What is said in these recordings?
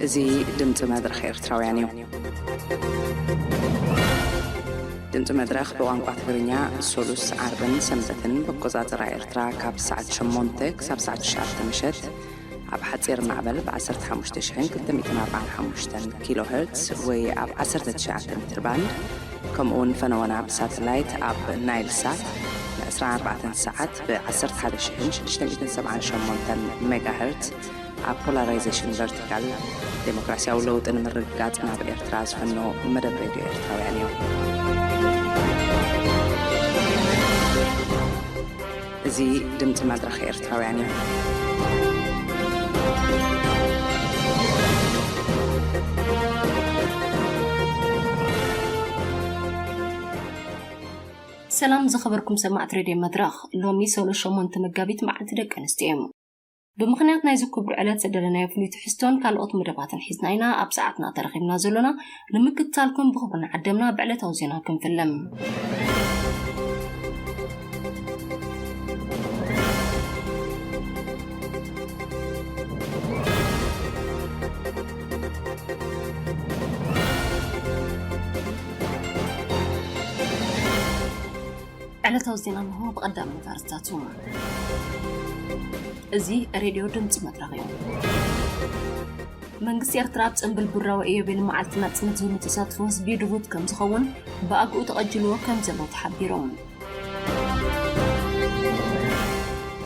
እዚ ድምፂ መድረኽ ኤርትራውያን እዩ። ድምፂ መድረኽ ብቋንቋ ትግርኛ ሶሉስ፣ ዓርብን ሰንበትን ብቆፃፅራ ኤርትራ ካብ ሰዓት ሸሞንተ ክሳብ ሰዓት ትሽዓተ ምሸት ኣብ ሓፂር ማዕበል ብ ዓሰርተ ሓሙሽተ ሽሕን ክልተ ሚእትን ኣርባዓን ሓሙሽተን ኪሎ ሄርትስ ወይ ኣብ ዓሰርተ ትሽዓተ ሜትር ባንድ፣ ከምኡ እውን ፈነወና ብሳተላይት ኣብ ናይል ሳት ን ዕስራን ኣርባዕተን ሰዓት ብ ዓሰርተ ሓደ ሽሕን ሽዱሽተ ሚእትን ሰብዓን ሸሞንተን ሜጋ ሄርትስ ኣብ ፖላራይዜሽን ቨርቲካል ዴሞክራሲያዊ ለውጢ ንምርግጋጽ ናብ ኤርትራ ዝፈኖ መደብ ሬድዮ ኤርትራውያን እዩ። እዚ ድምፂ መድረኽ ኤርትራውያን እዩ። ሰላም ዝኸበርኩም ሰማዕቲ ሬድዮ መድረኽ፣ ሎሚ ሰሉስ ሸሞንተ መጋቢት መዓልቲ ደቂ ኣንስትዮ እዩ። ብምኽንያት ናይዚ ክቡር ዕለት ዘዳለናዮ ፍሉይ ትሕዝቶን ካልኦት መደባትን ሒዝና ኢና ኣብ ሰዓትና ተረኺብና ዘሎና። ንምክትታልኩም ብኽብሪ ንዓደምና ብዕለታዊ ዜና ክንፍልም። ዕለታዊ ዜና እንሆ። ብቐዳምነት ኣርእስታቱ። እዚ ሬድዮ ድምፂ መድረኽ እዩ። መንግስቲ ኤርትራ ኣብ ጽንብል ብራዊ ኢዮቤል መዓልቲ ናጽነት ዝህሉ ተሳትፎ ህዝቢ ድሩት ከም ዝኸውን ብኣግኡ ተቐጅልዎ ከም ዘሎ ተሓቢሩ።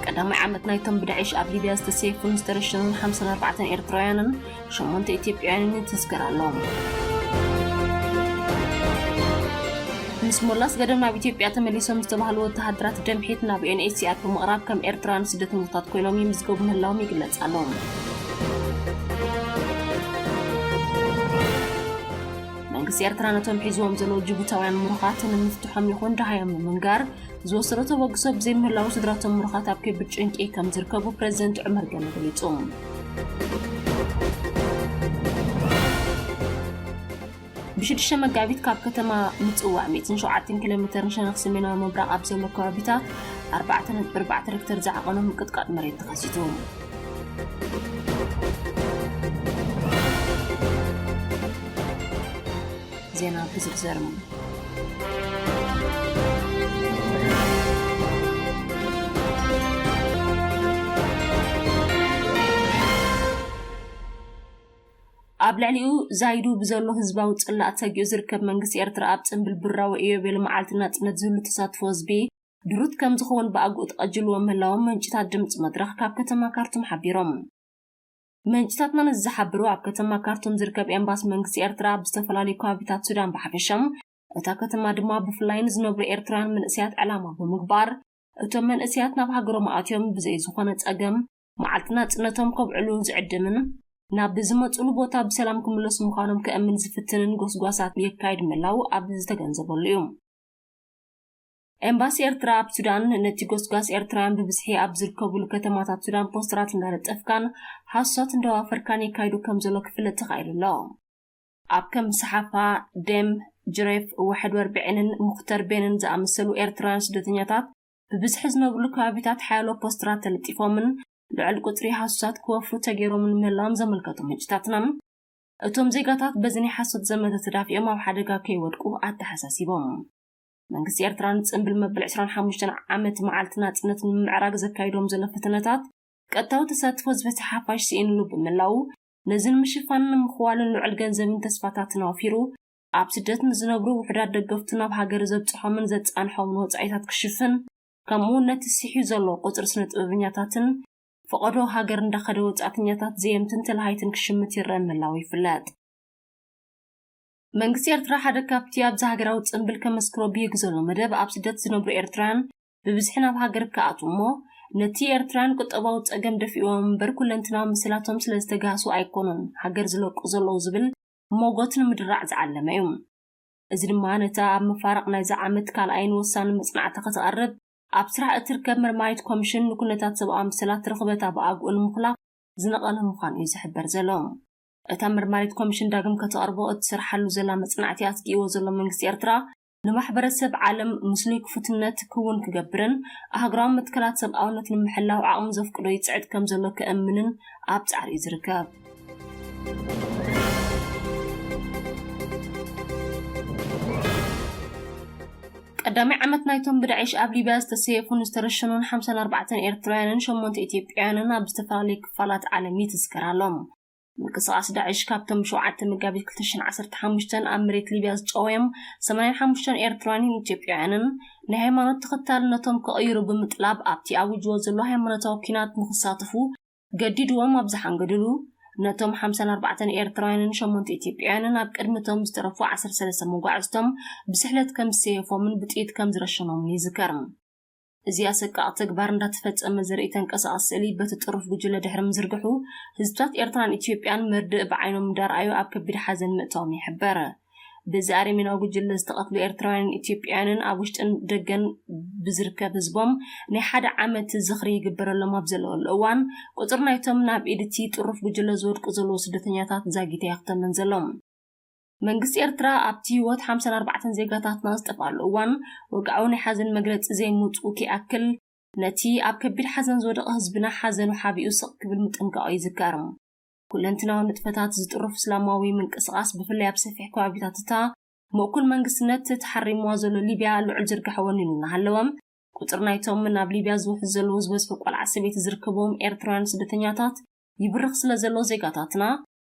ቀዳማይ ዓመት ናይቶም ብዳዒሽ ኣብ ሊብያ ዝተሰየፉን ዝተረሸኑን ሓምሳን ኣርባዕተን ኤርትራውያንን ሸሞንተ ኢትዮጵያውያንን ይትዝከር ኣሎ። ምስ ሞላ ኣስገዶም ናብ ኢትዮጵያ ተመሊሶም ዝተባህሉ ወተሃደራት ደምሒት ናብ ዩ ኤን ኤች ሲ ኣር ብምቕራብ ከም ኤርትራውያን ስደተኛታት ኮይኖም ይምዝገቡ ምህላዎም ይግለጽ ኣሎ። መንግስቲ ኤርትራ ነቶም ሒዝዎም ዘለዉ ጅቡታውያን ምሩኻት ንምፍትሖም ይኹን ደሃዮም ንምንጋር ዝወሰዶ ተበግሶ ብዘይምህላው ስድራቶም ምሩኻት ኣብ ከቢድ ጭንቂ ከም ዝርከቡ ፕሬዝደንት ዑመር ገኒ ገሊጹ። ብሽዱሽተ መጋቢት ካብ ከተማ ምጽዋዕ ሚእትን ሸውዓተን ኪሎ ሜተር ንሸነኽ ሰሜናዊ ምብራቕ ኣብ ዘሎ ከባቢታት ኣርባዕተ ነጥቢ ኣርባዕተ ሪክተር ዝዓቐኖ ምቅጥቃጥ መሬት ተኸሲቱ። ዜና ብዝርዝር። ኣብ ልዕሊኡ ዛይዱ ብዘሎ ህዝባዊ ጽላእ ሰጊኡ ዝርከብ መንግስቲ ኤርትራ፣ ኣብ ጽንብል ብራዊ ኢዮቤል መዓልቲ ናጽነት ዝህሉ ተሳትፎ ህዝቢ ድሩት ከም ዝኸውን ብኣግኡ ተቐጅልዎ ምህላዎም ምንጭታት ድምጺ መድረኽ ካብ ከተማ ካርቱም ሓቢሮም። ምንጭታትና ነዚ ዝሓብሩ፣ ኣብ ከተማ ካርቱም ዝርከብ ኤምባሲ መንግስቲ ኤርትራ ኣብ ዝተፈላለዩ ከባቢታት ሱዳን ብሓፈሻ፣ እታ ከተማ ድማ ብፍላይ ንዝነብሩ ኤርትራውያን መንእሰያት ዕላማ ብምግባር፣ እቶም መንእሰያት ናብ ሃገሮም ኣትዮም ብዘይ ዝኾነ ጸገም መዓልቲ ናጽነቶም ከብዕሉ ዝዕድምን ናብ ዝመጽሉ ቦታ ብሰላም ክምለሱ ምዃኖም ከእምን ዝፍትንን ጎስጓሳት የካይድ ምህላው ኣብዚ ዝተገንዘበሉ እዩ። ኤምባሲ ኤርትራ ኣብ ሱዳን ነቲ ጎስጓስ ኤርትራውያን ብብዝሒ ኣብ ዝርከቡሉ ከተማታት ሱዳን ፖስተራት እንዳለጠፍካን ሃሶት እንዳዋፈርካን የካይዱ ከም ዘሎ ክፍለጥ ተኻኢሉ ኣሎ። ኣብ ከም ሰሓፋ፣ ደም፣ ጅሬፍ፣ ዋሕድ ወርብዒንን ሙኽተር ቤንን ዝኣመሰሉ ኤርትራውያን ስደተኛታት ብብዝሒ ዝነብሩሉ ከባቢታት ሓያሎ ፖስተራት ተለጢፎምን ልዑል ቁጽሪ ሃሱሳት ክወፍሩ ተገይሮምን ምህላዎም ዘመልከቱ ምንጭታትና፣ እቶም ዜጋታት በዚ ናይ ሓሶት ዘመተ ተዳፊኦም ኣብ ሓደጋ ከይወድቁ ኣተሓሳሲቦም። መንግስቲ ኤርትራ ንጽንብል መበል ዕስራን ሓሙሽተን ዓመት መዓልቲ ናጽነት ንምምዕራግ ዘካይዶም ዘሎ ፈተነታት ቀጥታዊ ተሳትፎ ዝበዝሐ ሓፋሽ ስኢንሉ ብምህላዉ፣ ነዚ ንምሽፋንን ንምኽዋልን ልዑል ገንዘብን ተስፋታትን ኣውፊሩ፣ ኣብ ስደት ንዝነብሩ ውሑዳት ደገፍቱ ናብ ሃገር ዘብጽሖምን ዘጻንሖምን ወጻኢታት ክሽፍን፣ ከምኡ እውን ነቲ ስሒሑ ዘሎ ቁጽሪ ስነ ጥበበኛታትን ፈቐዶ ሃገር እንዳኸደ ወጻእተኛታት ዘየምትን ተለሃይትን ክሽምት ይረአ ምህላዉ ይፍለጥ። መንግስቲ ኤርትራ ሓደ ካብቲ ኣብዚ ሃገራዊ ጽንብል ከመስክሮ ብህግ ዘሎ መደብ ኣብ ስደት ዝነብሩ ኤርትራውያን ብብዝሒ ናብ ሃገር ክኣትዉ እሞ ነቲ ኤርትራውያን ቁጠባዊ ጸገም ደፊእዎም እምበር ኩለንትናዊ ምስላቶም ስለ ዝተጋህሱ ኣይኮኑን ሃገር ዝለቁ ዘለዉ ዝብል ሞጎት ንምድራዕ ዝዓለመ እዩ። እዚ ድማ ነታ ኣብ መፋርቕ ናይዚ ዓመት ካልኣይን ወሳኒ መጽናዕቲ ክትቐርብ ኣብ ስራሕ እትርከብ መርማሪት ኮሚሽን ንኩነታት ሰብኣዊ መሰላት ርኽበታ ብኣግኡ ንምኹላፍ ዝነቐለ ምዃኑ እዩ ዝሕበር ዘሎ። እታ መርማሪት ኮሚሽን ዳግም ከተቕርቦ እትሰርሓሉ ዘላ መጽናዕቲ ኣስጊእዎ ዘሎ መንግስቲ ኤርትራ፣ ንማሕበረሰብ ዓለም ምስሉይ ክፉትነት ክውን ክገብርን ኣህጉራዊ መትከላት ሰብኣውነት ንምሕላው ዓቕሙ ዘፍቅዶ ይጽዕት ከም ዘሎ ከእምንን ኣብ ጻዕሪ እዩ ዝርከብ። ቀዳማይ ዓመት ናይቶም ብዳዒሽ ኣብ ሊብያ ዝተሰየፉን ዝተረሸኑን ሓምሳን ኣርባዕተን ኤርትራውያንን ሸሞንተ ኢትዮጵያውያንን ኣብ ዝተፈላለዩ ክፋላት ዓለም ይትዝከር ኣሎ። ምንቅስቓስ ዳዒሽ ካብቶም ብ7 መጋቢት ክልተ ሽሕን ዓሰርተ ሓሙሽተን ኣብ መሬት ሊብያ ዝጨወዮም ሰማንያን ሓሙሽተን ኤርትራውያንን ኢትዮጵያውያንን ናይ ሃይማኖት ተኸታልነቶም ክቕይሩ ብምጥላብ ኣብቲ ኣዊጅዎ ዘሎ ሃይማኖታዊ ኲናት ንክሳተፉ ገዲድዎም ኣብ ዝሓንገድሉ፣ ነቶም ሓምሳን ኣርባዕተን ኤርትራውያንን ሸሞንተ ኢትዮጵያውያንን ኣብ ቅድሚቶም ዝተረፉ ዓሰርተ ሰለስተ መጓዕዝቶም ብስሕለት ከም ዝሰየፎምን ብጥይት ከም ዝረሸኖምን ይዝከር። እዚ ኣሰቃቒ ተግባር እንዳተፈጸመ ዘርኢ ተንቀሳቓሲ ስእሊ በቲ ጥሩፍ ጉጅለ ድሕሪ ምዝርግሑ፣ ህዝብታት ኤርትራን ኢትዮጵያን መርድእ ብዓይኖም እንዳረኣዩ ኣብ ከቢድ ሓዘን ምእታዎም ይሕበር። በዚ ኣረሜናዊ ጉጅለ ዝተቐትሉ ኤርትራውያንን ኢትዮጵያውያንን ኣብ ውሽጥን ደገን ብዝርከብ ህዝቦም ናይ ሓደ ዓመት ዝኽሪ ይግበረሎም ኣብ ዘለወሉ እዋን፣ ቁጽሪ ናይቶም ናብ ኢድ እቲ ጥሩፍ ጉጅለ ዝወድቁ ዘለዉ ስደተኛታት ዛጊት ኣየኽተመን ዘሎ። መንግስቲ ኤርትራ ኣብቲ ህይወት ሓምሳን ኣርባዕተን ዜጋታትና ዝጠፍኣሉ እዋን፣ ወግዓዊ ናይ ሓዘን መግለጺ ዘይምውጽኡ ከይኣክል፣ ነቲ ኣብ ከቢድ ሓዘን ዝወደቐ ህዝብና ሓዘኑ ሓቢኡ ስቕ ክብል ምጥንቃቑ ይዝከር። ኩለንትናዊ ንጥፈታት ዝጥርፍ እስላማዊ ምንቅስቓስ፣ ብፍላይ ኣብ ሰፊሕ ከባቢታት እታ ምእኩል መንግስትነት ተሓሪምዋ ዘሎ ሊብያ፣ ልዑል ዝርግሐ ወኒኑ እናሃለወ፣ ቁጽሪ ናይቶም ናብ ሊብያ ዝውሕዙ ዘለዉ ዝበዝሑ ቆልዓ ሰበይቲ ዝርከብዎም ኤርትራውያን ስደተኛታት ይብርኽ ስለ ዘሎ፣ ዜጋታትና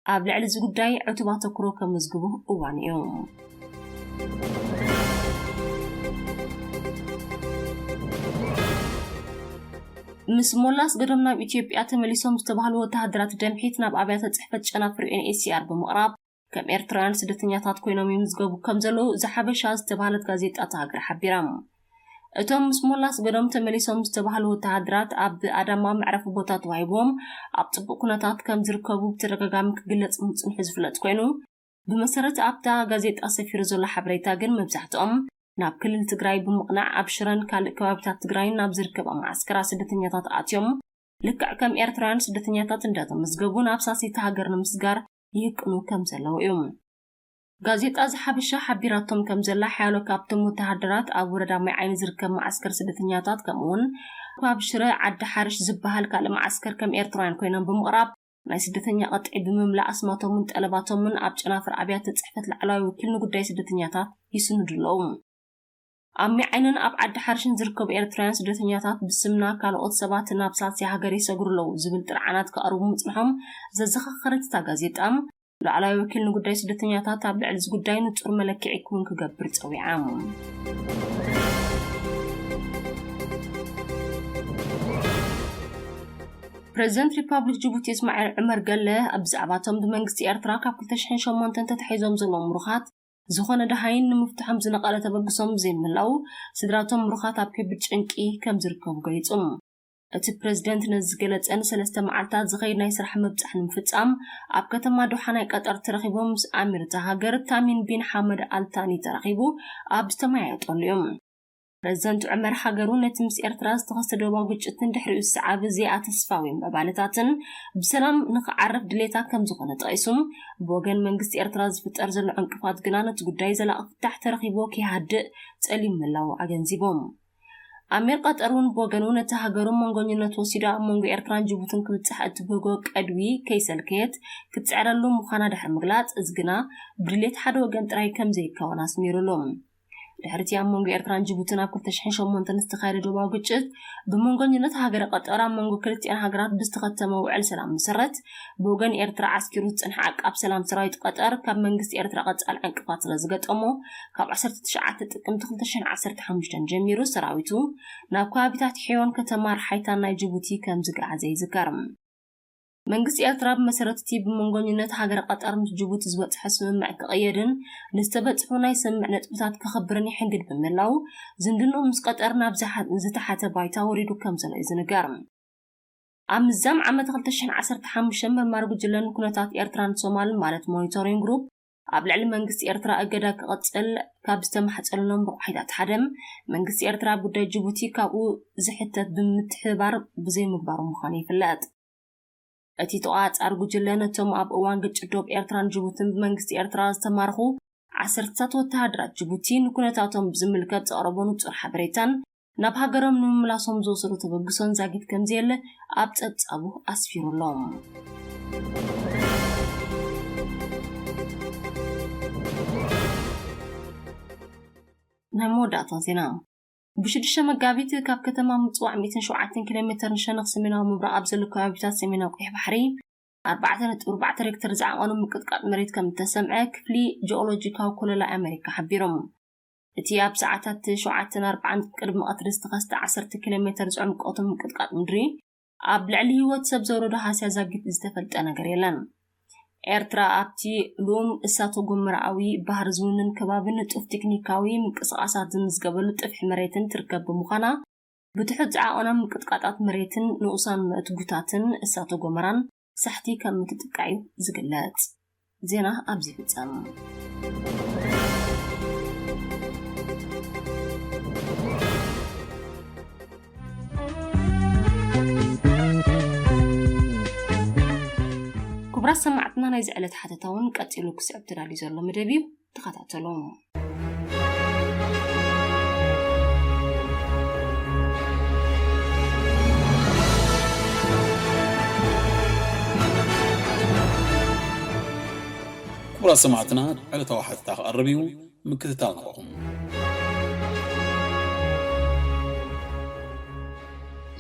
ኣብ ልዕሊ እዚ ጉዳይ ዕቱብ ኣተኩሮ ከመዝግቡ እዋን እዩ። ምስ ሞላ ኣስገዶም ናብ ኢትዮጵያ ተመሊሶም ዝተባህሉ ወተሃደራት ደምሒት ናብ ኣብያተ ጽሕፈት ጨናፍር ዩ ኤን ኤች ሲ ኣር ብምቕራብ፣ ከም ኤርትራውያን ስደተኛታት ኮይኖም ይምዝገቡ ከም ዘለዉ ዘሓበሻ ዝተባህለት ጋዜጣ እታ ሃገር ሓቢራ። እቶም ምስ ሞላ ኣስገዶም ተመሊሶም ዝተባህሉ ወተሃደራት ኣብ ኣዳማ መዕረፊ ቦታ ተዋሂብዎም ኣብ ጽቡቕ ኩነታት ከም ዝርከቡ ብተደጋጋሚ ክግለጽ ምጽንሑ ዝፍለጥ ኮይኑ፣ ብመሰረት ኣብታ ጋዜጣ ሰፊሩ ዘሎ ሓበሬታ ግን፣ መብዛሕትኦም ናብ ክልል ትግራይ ብምቕናዕ፣ ኣብ ሽረን ካልእ ከባቢታት ትግራይን ናብ ዝርከባ መዓስከራት ስደተኛታት ኣትዮም፣ ልክዕ ከም ኤርትራውያን ስደተኛታት እንዳተመዝገቡ ናብ ሳሲቲ ሃገር ንምስጋር ይህቅኑ ከም ዘለዉ እዩ። ጋዜጣ ዝሓበሻ ሓቢራቶም ከም ዘላ፣ ሓያሎ ካብቶም ወተሃደራት ኣብ ወረዳ ማይ ዓይኒ ዝርከብ መዓስከር ስደተኛታት፣ ከምኡ እውን ኣብ ሽረ ዓዲ ሓርሽ ዝበሃል ካልእ መዓስከር ከም ኤርትራውያን ኮይኖም ብምቕራብ፣ ናይ ስደተኛ ቅጥዒ ብምምላእ፣ ኣስማቶምን ጠለባቶምን ኣብ ጨናፍር ኣብያተ ጽሕፈት ላዕለዋይ ወኪል ንጉዳይ ስደተኛታት ይስንዱ ኣለዉ። ኣብ ሚዓይንን ኣብ ዓዲ ሓርሽን ዝርከቡ ኤርትራውያን ስደተኛታት፣ ብስምና ካልኦት ሰባት ናብ ሳልሳይ ሃገር ይሰግሩ ኣለዉ ዝብል ጥርዓናት ከቕርቡ ምጽንሖም ዘዘኻኸረት እታ ጋዜጣ፣ ላዕለዋይ ወኪል ንጉዳይ ስደተኛታት ኣብ ልዕሊ እዚ ጉዳይ ንጹር መለክዒ ክውን ክገብር ጸዊዓ። ፕረዚደንት ሪፓብሊክ ጅቡቲ እስማዒል ዑመር ገለ፣ ብዛዕባቶም ብመንግስቲ ኤርትራ ካብ ክልተ ሽሕን ሸሞንተን ተታሒዞም ዘለዉ ምሩኻት፣ ዝኾነ ደሃይን ንምፍትሖም ዝነቐለ ተበግሶም ብዘይምህላው፣ ስድራቶም ምሩኻት ኣብ ከቢድ ጭንቂ ከም ዝርከቡ ገሊጹ። እቲ ፕረዚደንት ነዚ ዝገለጸ፣ ንሰለስተ መዓልታት ዝኸይድ ናይ ስራሕ ምብጻሕ ንምፍጻም ኣብ ከተማ ዶሓ ናይ ቀጠር ተረኺቡ ምስ ኣሚር እታ ሃገር ታሚም ቢን ሓመድ ኣልታኒ ተራኺቡ ኣብ ዝተመያየጠሉ እዩ። ፕረዚደንት ዑመር፣ ሃገሩ ነቲ ምስ ኤርትራ ዝተኸስተ ዶባዊ ግጭትን ድሕሪኡ ዝሰዓበ ዘይኣተስፋዊ ምዕባለታትን ብሰላም ንኽዓርፍ ድሌታ ከም ዝኾነ ጠቒሱ፣ ብወገን መንግስቲ ኤርትራ ዝፍጠር ዘሎ ዕንቅፋት ግና ነቲ ጉዳይ ዘላቒ ፍታሕ ተረኺብዎ ከይሃድእ ጸሊም ምህላዉ ኣገንዚቡ። ኣሚር ቀጠር እውን ብወገኑ፣ ነቲ ሃገሩ መንጎኝነት ወሲዱ ኣብ መንጎ ኤርትራን ጅቡትን ክብጻሕ እትብህጎ ቀድዊ ከይሰልከየት ክትጽዕረሉ ምዃና ድሕሪ ምግላጽ፣ እዚ ግና ብድሌት ሓደ ወገን ጥራይ ከም ዘይከወን ኣስሚሩሉ። ድሕሪ እቲ ኣብ መንጎ ኤርትራን ጅቡትን ኣብ ክልተ ሽሕን ሸሞንተን ዝተኻየደ ዶባዊ ግጭት፣ ብመንጎኝነት ሃገረ ቀጠር ኣብ መንጎ ክልቲኣን ሃገራት ብዝተኸተመ ውዕል ሰላም መሰረት፣ ብወገን ኤርትራ ዓስኪሩ ዝጸንሐ ዓቃብ ሰላም ሰራዊት ቀጠር፣ ካብ መንግስቲ ኤርትራ ቀጻሊ ዕንቅፋት ስለ ዝገጠሞ፣ ካብ ዓሰርተ ትሽዓተ ጥቅምቲ ክልተ ሽሕን ዓሰርተ ሓሙሽተን ጀሚሩ ሰራዊቱ ናብ ከባቢታት ሒዮን፣ ከተማ ርሓይታን ናይ ጅቡቲ ከም ዝገዓዘ ይዝከር። መንግስቲ ኤርትራ ብመሰረት እቲ ብመንጎኝነት ሃገረ ቀጠር ምስ ጅቡቲ ዝበጽሐ ስምምዕ ክቕየድን ንዝተበጽሑ ናይ ስምምዕ ነጥብታት ክኸብርን ይሕንግድ ብምህላው፣ ዝምድንኡ ምስ ቀጠር ናብ ዝሓ-፣ ዝተሓተ ባይታ ወሪዱ ከም ዘሎ እዩ ዝንገር። ኣብ ምዛም ዓመት ክልተ ሽሕን ዓሰርተ ሓሙሽተን መርማሪ ጉጅለ ንኩነታት ኤርትራን ሶማልን፣ ማለት ሞኒቶሪንግ ግሩፕ፣ ኣብ ልዕሊ መንግስቲ ኤርትራ እገዳ ክቕጽል ካብ ዝተማሕጸንሎም ረቑሒታት ሓደ፣ መንግስቲ ኤርትራ ኣብ ጉዳይ ጅቡቲ ካብኡ ዝሕተት ብምትሕብባር ብዘይምግባሩ ምዃኑ ይፍለጥ። እቲ ተቖጻጻሪ ጉጅለ፣ ነቶም ኣብ እዋን ግጭት ዶብ ኤርትራን ጅቡትን ብመንግስቲ ኤርትራ ዝተማረኹ ዓሰርተታት ወተሃደራት ጅቡቲ፣ ንኩነታቶም ብዝምልከት ዘቕረቦ ንጹር ሓበሬታን ናብ ሃገሮም ንምምላሶም ዝወሰዶ ተበግሶን ዛጊት ከም ዘየለ ኣብ ጸብጻቡ ኣስፊሩ ኣሎ። ናይ መወዳእታ ዜና። ብ6 መጋቢት ካብ ከተማ ምጽዋዕ ሚእትን ሸውዓተን ኪሎ ሜተር ንሸነኽ ሰሜናዊ ምብራቕ ኣብ ዘሎ ከባቢታት ሰሜናዊ ቀይሕ ባሕሪ ኣርባዕተ ነጥቢ ኣርባዕተ ሬክተር ዝዓቐኑ ምቅጥቃጥ መሬት ከም እተሰምዐ ክፍሊ ጂኦሎጂካዊ ኮለላ ኣሜሪካ ሓቢሮም። እቲ ኣብ ሰዓታት ሸውዓተን ኣርባዓን ቅድሚ ቀትሪ ዝተኸስተ ዓሰርተ ኪሎ ሜተር ዝዕምቆቱ ምቅጥቃጥ ምድሪ ኣብ ልዕሊ ህይወት ሰብ ዘውረዶ ሃስያ ዛጊት ዝተፈልጠ ነገር የለን። ኤርትራ ኣብቲ ልኡም እሳተ ጎመራኣዊ ባህር ዝውንን ከባቢ ንጡፍ ቴክኒካዊ ምንቅስቓሳት ዝምዝገበሉ ጥፍሒ መሬትን ትርከብ ብምዃና፣ ብትሑት ዝዓቐኖም ምቅጥቃጣት መሬትን ንኡሳን መእትጉታትን እሳተ ጎመራን ሳሕቲ ከም ምትጥቃዕ እዩ ዝግለጽ። ዜና ኣብዚ ይፍጸም። ክቡራት ሰማዕትና፣ ናይዚ ዕለት ሓተታ እውን ቀጺሉ ክስዕብ ተዳልዩ ዘሎ መደብ እዩ። ተኸታተሉ። ክቡራት ሰማዕትና፣ ዕለታዊ ሓተታ ክቐርብ እዩ። ምክትታል ንኸኹም።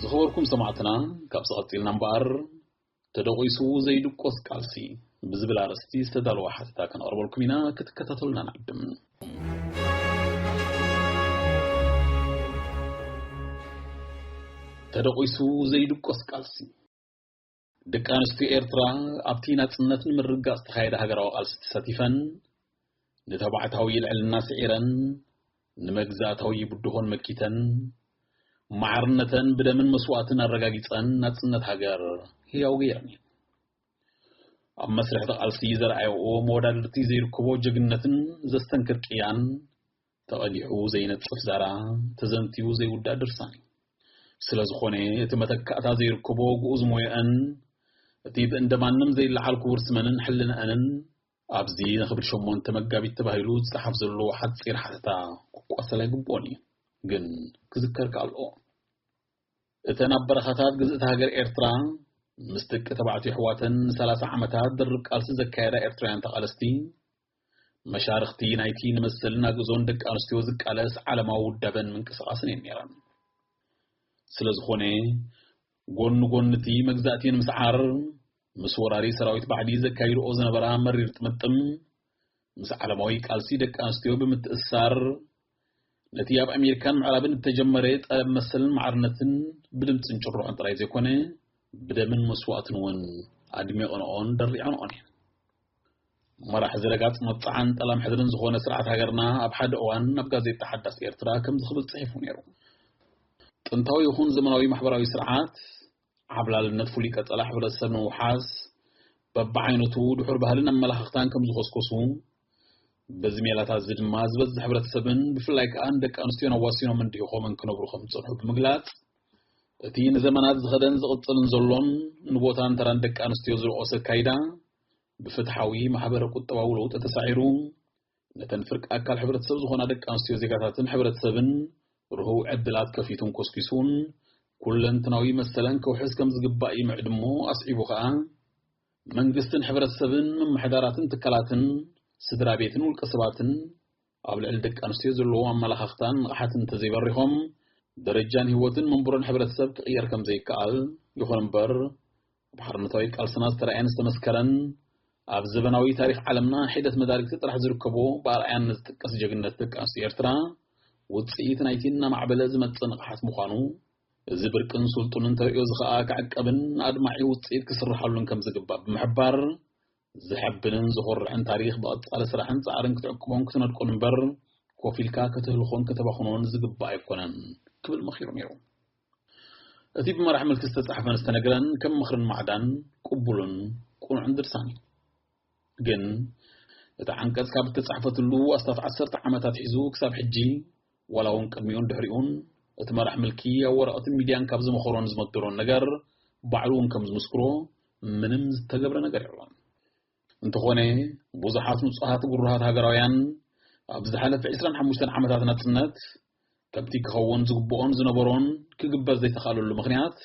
ዝኸበርኩም ሰማዕትና፣ ካብ ዝቐጺልና እምበኣር፣ ተደቂሱ ዘይድቆስ ቃልሲ ብዝብል ኣርእስቲ ዝተዳለወ ሓተታ ከነቕርበልኩም ኢና፣ ክትከታተሉና ንዕድም። ተደቂሱ ዘይድቆስ ቃልሲ። ደቂ ኣንስትዮ ኤርትራ ኣብቲ ናጽነት ንምርግጋጽ ዝተኻየደ ሃገራዊ ቃልሲ ተሳቲፈን፣ ንተባዕታዊ ልዕልና ስዒረን፣ ንመግዛእታዊ ብድሆን መኪተን፣ ማዕርነተን ብደምን መስዋእትን ኣረጋጊጸን ናጽነት ሃገር ህያው ገይረን እየን። ኣብ መስርሕ እቲ ቃልሲ ዘርኣያኦ መወዳድርቲ ዘይርከቦ ጀግንነትን ዘስተንክር ቅያን ተቐዲሑ ዘይነጽፍ ዛራ፣ ተዘንትዩ ዘይውዳእ ድርሳን እዩ። ስለ ዝኾነ እቲ መተካእታ ዘይርከቦ ግኡዝ ሞየአን፣ እቲ ብእንደ ማንም ዘይለዓል ክቡር ስመንን ሕልንአንን ኣብዚ ንኽብሪ ሸሞንተ መጋቢት ተባሂሉ ዝጸሓፍ ዘሎ ሓጺር ሓተታ ክቋሰል ኣይግብኦን እዩ። ግን ክዝከር ከኣ ኣለዎ። እተን ኣብ በረኻታት ግዝእቲ ሃገር ኤርትራ ምስ ደቂ ተባዕትዮ ኣሕዋተን ንሰላሳ ዓመታት ድርብ ቃልሲ ዘካየዳ ኤርትራውያን ተቓለስቲ፣ መሻርኽቲ ናይቲ ንመሰልን ኣግእዞን ደቂ ኣንስትዮ ዝቃለስ ዓለማዊ ውዳበን ምንቅስቓስን እየን ነይረን። ስለ ዝኾነ፣ ጎኒ ጎኒ እቲ መግዛእቲ ንምስዓር፣ ምስ ወራሪ ሰራዊት ባዕዲ ዘካይድኦ ዝነበራ መሪር ጥምጥም፣ ምስ ዓለማዊ ቃልሲ ደቂ ኣንስትዮ ብምትእስሳር፣ ነቲ ኣብ ኣሜሪካን ምዕራብን እተጀመረ ጠለብ መሰልን ማዕርነትን ብድምጽን ጭርሖን ጥራይ ዘይኮነ፣ ብደምን መስዋእትን እውን ኣድሚቐንኦን ደሪዐንኦን እየን። መራሕ ዝረጋጽ መብጽዓን ጠላም ሕድርን ዝኾነ ስርዓት ሃገርና ኣብ ሓደ እዋን ኣብ ጋዜጣ ሓዳስ ኤርትራ ከምዚ ክብል ጽሒፉ ነይሩ። ጥንታዊ ይኹን ዘመናዊ ማሕበራዊ ስርዓት፣ ዓብላልነት ፍሉይ ቀጸላ ሕብረተሰብ ንምውሓስ፣ በብዓይነቱ ድሑር ባህልን ኣመላኻኽታን ከም ዝኾስኮሱ፣ በዚ ሜላታት እዚ ድማ ዝበዝሕ ሕብረተሰብን ብፍላይ ከኣ ንደቂ ኣንስትዮን ኣዋሲኖም እንዲሆምን ክነብሩ ከም ዝጸንሑ ብምግላጽ፣ እቲ ንዘመናት ዝኸደን ዝቕጽልን ዘሎን ንቦታን ተራን ደቂ ኣንስትዮ ዝረቆሰ ኣካይዳ ብፍትሓዊ ማሕበረ ቁጠባዊ ለውጢ ተሳዒሩ፣ ነተን ፍርቂ ኣካል ሕብረተሰብ ዝኾና ደቂ ኣንስትዮ ዜጋታትን ሕብረተሰብን ርሁው ዕድላት ከፊቱን ኮስኪሱን ኩለንትናዊ መሰለን ከውሕስ ከም ዝግባእ ይምዕድ እሞ ኣስዒቡ ከኣ መንግስትን ሕብረተሰብን ምምሕዳራትን ትካላትን ስድራ ቤትን ውልቀ ሰባትን ኣብ ልዕሊ ደቂ ኣንስትዮ ዘለዎ ኣመላኻኽታን ንቕሓትን እንተዘይበሪኾም ደረጃን ህይወትን መንበሮን ሕብረተሰብ ክቕየር ከም ዘይከኣል ይኹን እምበር ኣብ ሓርነታዊ ቃልስና ዝተራእየን ዝተመስከረን ኣብ ዘበናዊ ታሪኽ ዓለምና ሒደት መዳርግቲ ጥራሕ ዝርከቦ ብኣርኣያነት ዝጥቀስ ጀግንነት ደቂ ኣንስትዮ ኤርትራ ውጽኢት ናይቲ እናማዕበለ ዝመጽእ ንቕሓት ምዃኑ እዚ ብርቅን ስልጡንን ተርእዮ እዚ ኸኣ ክዕቀብን ኣድማዒ ውጽኢት ክስርሓሉን ከም ዝግባእ ብምሕባር ዘሐብንን ዘኾርዕን ታሪኽ ብቐጻሊ ስራሕን ጻዕርን ክትዕቅቦን ክትነድቆን እምበር ኮፍ ኢልካ ከተህልኾን ከተባኽኖን ዝግባእ ኣይኮነን ክብል መኺሩ ነይሩ። እቲ ብመራሕ ምልኪ ዝተጻሕፈን ዝተነግረን ከም ምኽርን ማዕዳን ቅቡልን ቅኑዕን ድርሳን እዩ። ግን እቲ ዓንቀጽ ካብ እተጻሕፈትሉ ኣስታት ዓሰርተ ዓመታት ሒዙ ክሳብ ሕጂ ዋላ እውን ቅድሚኡን ድሕሪኡን እቲ መራሕ ምልኪ ኣብ ወረቐትን ሚድያን ካብ ዝመኸሮን ዝመደሮን ነገር ባዕሉ እውን ከም ዝምስክሮ ምንም ዝተገብረ ነገር የሎን። እንተኾነ ብዙሓት ንጹሃት ግሩሃት ሃገራውያን ኣብ ዝሓለፈ ዕስራን ሓሙሽተን ዓመታት ናጽነት ከምቲ ክኸውን ዝግብኦን ዝነበሮን ክግበር ዘይተኻለሉ ምኽንያት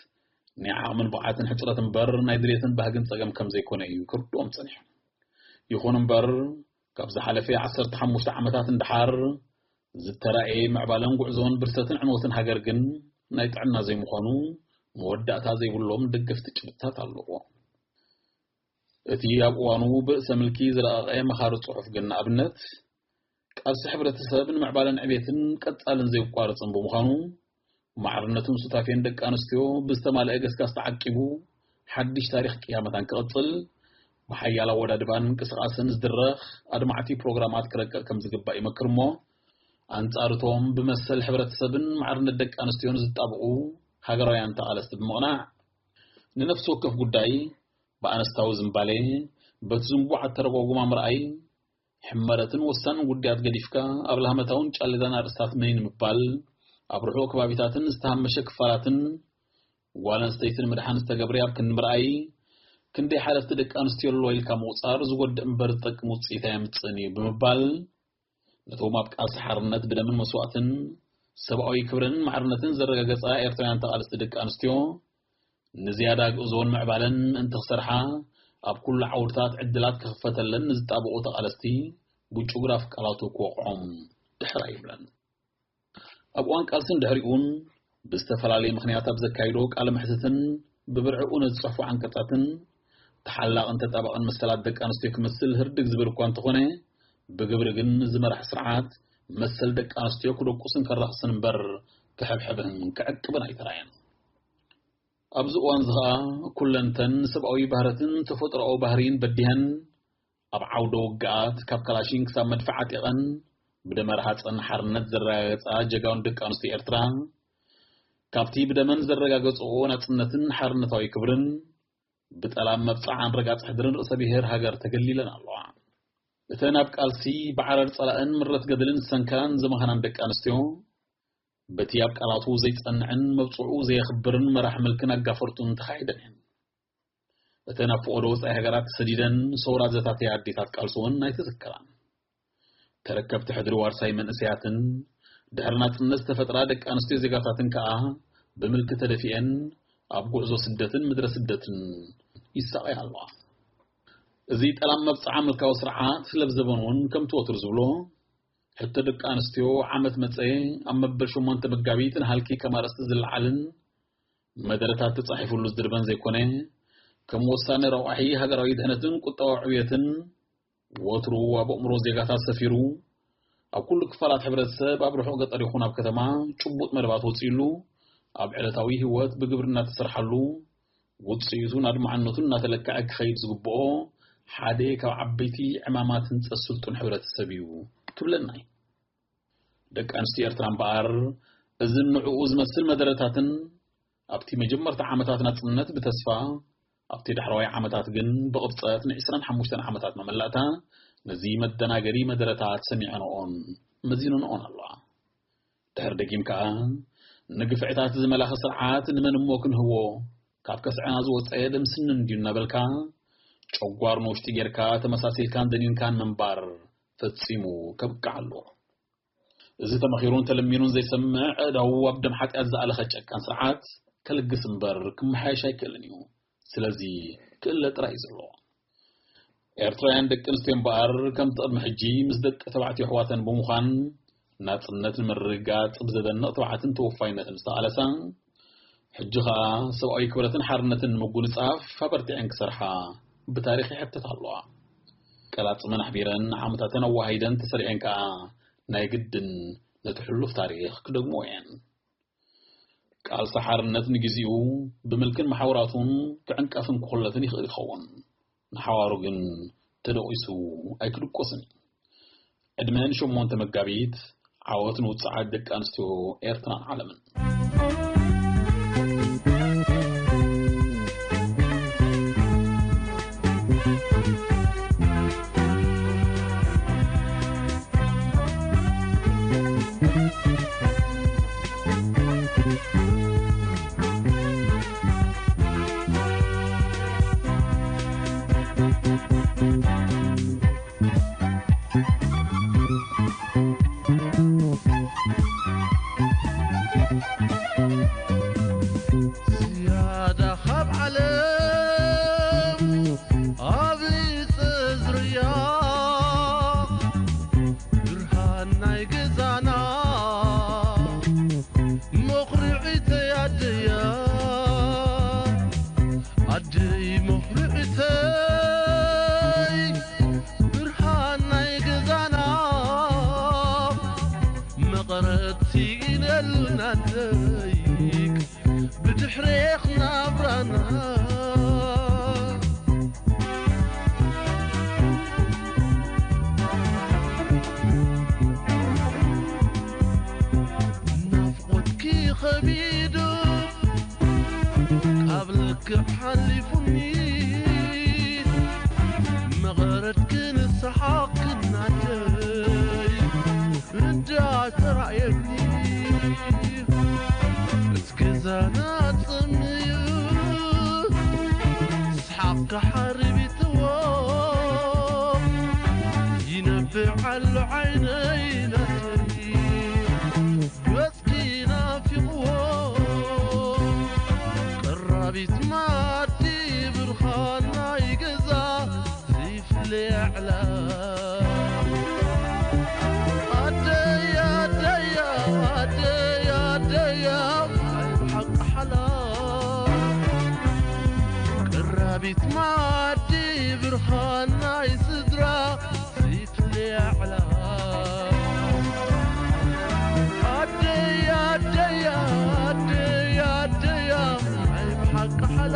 ናይ ዓቕምን ብቕዓትን ሕጽረት እምበር ናይ ድሌትን ባህግን ጸገም ከም ዘይኮነ እዩ ክርድኦም ጸኒሑ። ይኹን እምበር ካብ ዝሓለፈ ዓሰርተ ሓሙሽተ ዓመታት ንደሓር ዝተራእየ ምዕባለን ጉዕዞን ብርሰትን ዕንወትን ሃገር ግን ናይ ጥዕና ዘይምዃኑ መወዳእታ ዘይብሎም ደገፍቲ ጭብጥታት ኣለዎ። እቲ ኣብ እዋኑ ብርእሰ ምልኪ ዝረቐቐ መኻሪ ጽሑፍ ግን ንኣብነት ቃልሲ ሕብረተሰብ ንምዕባለን ዕቤትን ቀጻልን ዘይቋረጽን ብምዃኑ ማዕርነትን ሱታፌን ደቂ ኣንስትዮ ብዝተማልአ ገስጋስ ተዓቂቡ ሓድሽ ታሪኽ ቅያ መታን ክቕጽል ብሓያል ኣወዳድባን ምንቅስቓስን ዝድረኽ ኣድማዕቲ ፕሮግራማት ክረቅቕ ከም ዝግባእ ይመክር እሞ ኣንጻርቶም ብመሰል ሕብረተሰብን ማዕርነት ደቂ ኣንስትዮን ዝጣብቑ ሃገራውያን ተቓለስቲ ብምቕናዕ ንነፍሲ ወከፍ ጉዳይ ብኣነስታዊ ዝምባሌ በቲ ዝንቡዕ ኣተረጓጉማ ምርኣይ ሕመረትን ወሳንን ጉዳያት ገዲፍካ ኣብ ላህመታውን ጫሌዳን ኣርእስታት መይ ንምባል ኣብ ርሑቕ ከባቢታትን ዝተሃመሸ ክፋላትን ጓል ኣንስተይትን ምድሓን ዝተገብረ ኣብ ክንዲ ምርኣይ ክንደይ ሓለፍቲ ደቂ ኣንስትዮ ኣሎ ኢልካ ምቑጻር ዝጎድእ እምበር ዝጠቅም ውፅኢት ኣየምፅእን እዩ ብምባል ነቶም ኣብ ቃልሲ ሓርነት ብደምን መስዋእትን ሰብኣዊ ክብረንን ማዕርነትን ዘረጋገፃ ኤርትራውያን ተቓለስቲ ደቂ ኣንስትዮ ንዝያዳ ግእዞን ምዕባለን ምእንቲ ክሰርሓ ኣብ ኩሉ ዓውድታት ዕድላት ክኽፈተለን ንዝጣበቑ ተቓለስቲ ብጩግራፍ ቃላቱ ክወቕዖም ድሕር ኣይብለን። ኣብ እዋን ቃልስን ድሕሪኡን ብዝተፈላለየ ምኽንያት ኣብ ዘካይዶ ቃለ መሕትትን ብብርዕኡ ነዝፅሕፎ ዓንቀጻትን ተሓላቕን ተጣባቕን መሰላት ደቂ ኣንስትዮ ክመስል ህርድግ ዝብል እኳ እንተኾነ ብግብሪ ግን ዝመራሕ ስርዓት መሰል ደቂ ኣንስትዮ ክደቁስን ከራኽስን እምበር ክሕብሕብን ክዕቅብን ኣይተራየን። ኣብዚ እዋን እዚ ኸኣ ኩለንተን ሰብኣዊ ባህረትን ተፈጥሮኣዊ ባህርይን በዲሀን ኣብ ዓውደ ውግኣት ካብ ካላሽን ክሳብ መድፍዕ ዓጢቐን ብደመ ረሃፀን ሓርነት ዘረጋገፃ ጀጋኑ ደቂ ኣንስትዮ ኤርትራ ካብቲ ብደመን ዘረጋገፅኦ ናፅነትን ሓርነታዊ ክብርን ብጠላም መብፅዓን ረጋፅ ሕድርን ርእሰ ብሔር ሃገር ተገሊለን ኣለዋ። እተን ኣብ ቃልሲ ብዓረር ጸላእን ምረት ገድልን ዝሰንከላን ዝመኸናን ደቂ ኣንስትዮ በቲ ኣብ ቃላቱ ዘይጸንዕን መብጽዑ ዘየኽብርን መራሕ ምልክን ኣጋፈርቱን ተኻሒደን እየን። እተን ኣብ ፈቐዶ ወጻኢ ሃገራት ተሰዲደን ሰውራ ዘታተያ ኣዴታት ቃልሲ እውን ኣይተዘከራን። ተረከብቲ ሕድሪ ዋርሳይ መንእሰያትን ድሕሪ ናጽነት ዝተፈጥራ ደቂ ኣንስትዮ ዜጋታትን ከኣ ብምልኪ ተደፊአን ኣብ ጉዕዞ ስደትን ምድረ ስደትን ይሳቐያ ኣለዋ። እዚ ጠላም መብጽዓ ምልካዊ ስርዓት ለብዘበን እውን ከምቲ ወትሩ ዝብሎ ሕቶ ደቂ ኣንስትዮ ዓመት መጸ ኣብ መበል ሸሞንተ መጋቢት ንሃልኪ ከም ኣርእስቲ ዝለዓልን መደረታት ተጻሒፉሉ ዝድርበን ዘይኮነ ከም ወሳኒ ረቋሒ ሃገራዊ ድሕነትን ቁጠባዊ ዕብየትን ወትሩ ኣብ ኣእምሮ ዜጋታት ሰፊሩ ኣብ ኩሉ ክፋላት ሕብረተሰብ ኣብ ርሑቕ ገጠር ይኹን ኣብ ከተማ ጭቡጥ መደባት ወጺእሉ ኣብ ዕለታዊ ህይወት ብግብሪ እናተሰርሓሉ ውጽኢቱን ኣድማዕነቱን እናተለክዐ ክኸይድ ዝግብኦ ሓደ ካብ ዓበይቲ ዕማማት ህንጸት ስልጡን ሕብረተሰብ እዩ ክብለና እዩ። ደቂ ኣንስትዮ ኤርትራ እምበኣር እዝን ንዕኡ ዝመስል መደረታትን ኣብቲ መጀመርታ ዓመታት ናጽነት ብተስፋ ኣብቲ ዳሕረዋይ ዓመታት ግን ብቕብጸት ን25 ዓመታት መመላእታ ነዚ መደናገሪ መደረታት ሰሚዐንኦን መዚነንኦን ኣለዋ። ድሕር ደጊም ከኣ ንግፍዕታት ዝመላኸ ስርዓት ንመን እሞ ክንህቦ ካብ ከስዐና ዝወፀ ደምስኒ እንድዩ እናበልካ ጨጓር ንውሽጢ ጌርካ ተመሳሲልካን ደኒንካን ምንባር ፈጺሙ ከብቅዕ ኣለዎ። እዚ ተመኺሩን ተለሚኑን ዘይሰምዕ ኣእዳዉ ኣብ ደም ሓጢኣት ዝኣለኸ ጨካን ስርዓት ከልግስ እምበር ክመሓየሽ ኣይክእልን እዩ። ስለዚ ክእለ ጥራይ እዩ ዘለዎ። ኤርትራውያን ደቂ ኣንስትዮ እምበኣር ከምቲ ቅድሚ ሕጂ ምስ ደቂ ተባዕትዮ ኣሕዋተን ብምዃን ናጽነት ንምርግጋጽ ብዘደንቕ ትብዓትን ተወፋይነትን ዝተቓለሳ ሕጂ ኸኣ ሰብኣዊ ክብረትን ሓርነትን ንምጉንጻፍ ኣበርቲዐን ክሰርሓ ብታሪኽ ይሕተት ኣለዋ። ቀላጽመን ኣሕቢረን ዓመታተን ኣዋሃሂደን ተሰሪዐን ከኣ ናይ ግድን ነቲ ሕሉፍ ታሪኽ ክደግሞ እየን። ቃልሲ ሓርነት ንግዜኡ ብምልክን መሓውራቱን ክዕንቀፍን ክኹለፍን ይኽእል ይኸውን። ንሓዋሩ ግን ተደቂሱ ኣይክድቆስን እዩ። ዕድመን ሸሞንተ መጋቢት ዓወት ንውጽዓት ደቂ ኣንስትዮ ኤርትራን ዓለምን። ዝያዳ ካብ ዓለም ኣብ ጽዝርያ ብርሃን ናይ ገዛና ብድሕሬኽ ናብራና ናፍቆትኪ ኸቢዱ ካብ ልክዕ ሓሊፉኒ መቐረትክን ሰሓቕክን ናተይ እንዳ ተራእየኒ እቲ ገዛና ጽምዩ ሰሓቕካ ሓርቢትዎ ይነብዕ ኣሎ ዓይነይ ናተይ ገጽኪ ናፊቕዎ ቀራቢት ማዲ ብርሃን ናይ ገዛ ዘይፍለያ ዕላ ኣደይ ኣደይ ኣደይ ኣደይ ኣይ ብሓቂ ሓላ ቀራቢት ማዲ ብርሃን ናይ ስድራ ዘይፍለያ ዕላ ኣደይ ኣደይ ኣደይ ኣደይ ኣይ ብሓቂ ሓላ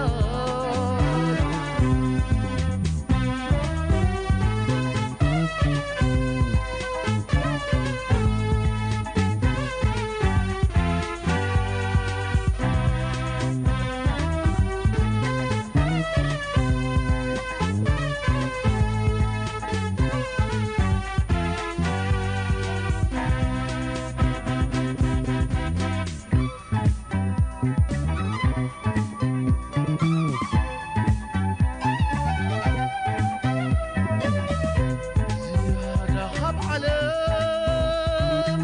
ዝያዳ ካብ ዓለም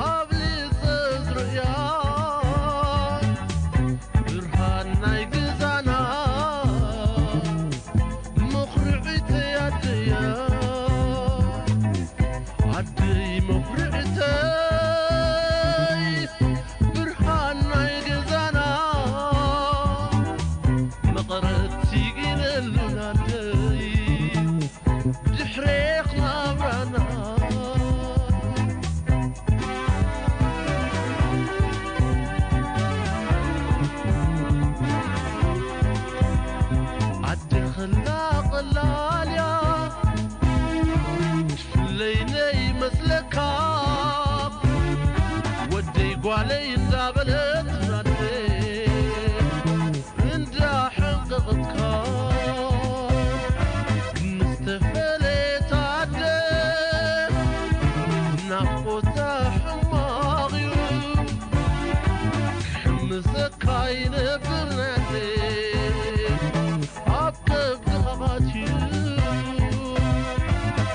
ኣብሊጸ ዝርእያ ብርሃን ናይ ግዛና መኹርዒተይ ኣደያ ኣደይ መኹርዒተይ ብርሃን ናይ ገዛና መቐረት ሲጊነሉ ናደይ ድሕሬኽ ናብራና ኣደ ኸላ ቐላልያ ትፍለይነይ መስለካ ወደይ ጓለይ እንዳበለት ናደይ እንዳሐንቀቐትካ ምስ ተፈለየት ኣደ ናፍቆታ ሕማቕ እዩ ክሕምሰካ ይነብር ናተይ ኣብ ከብድኻ ኣትዩ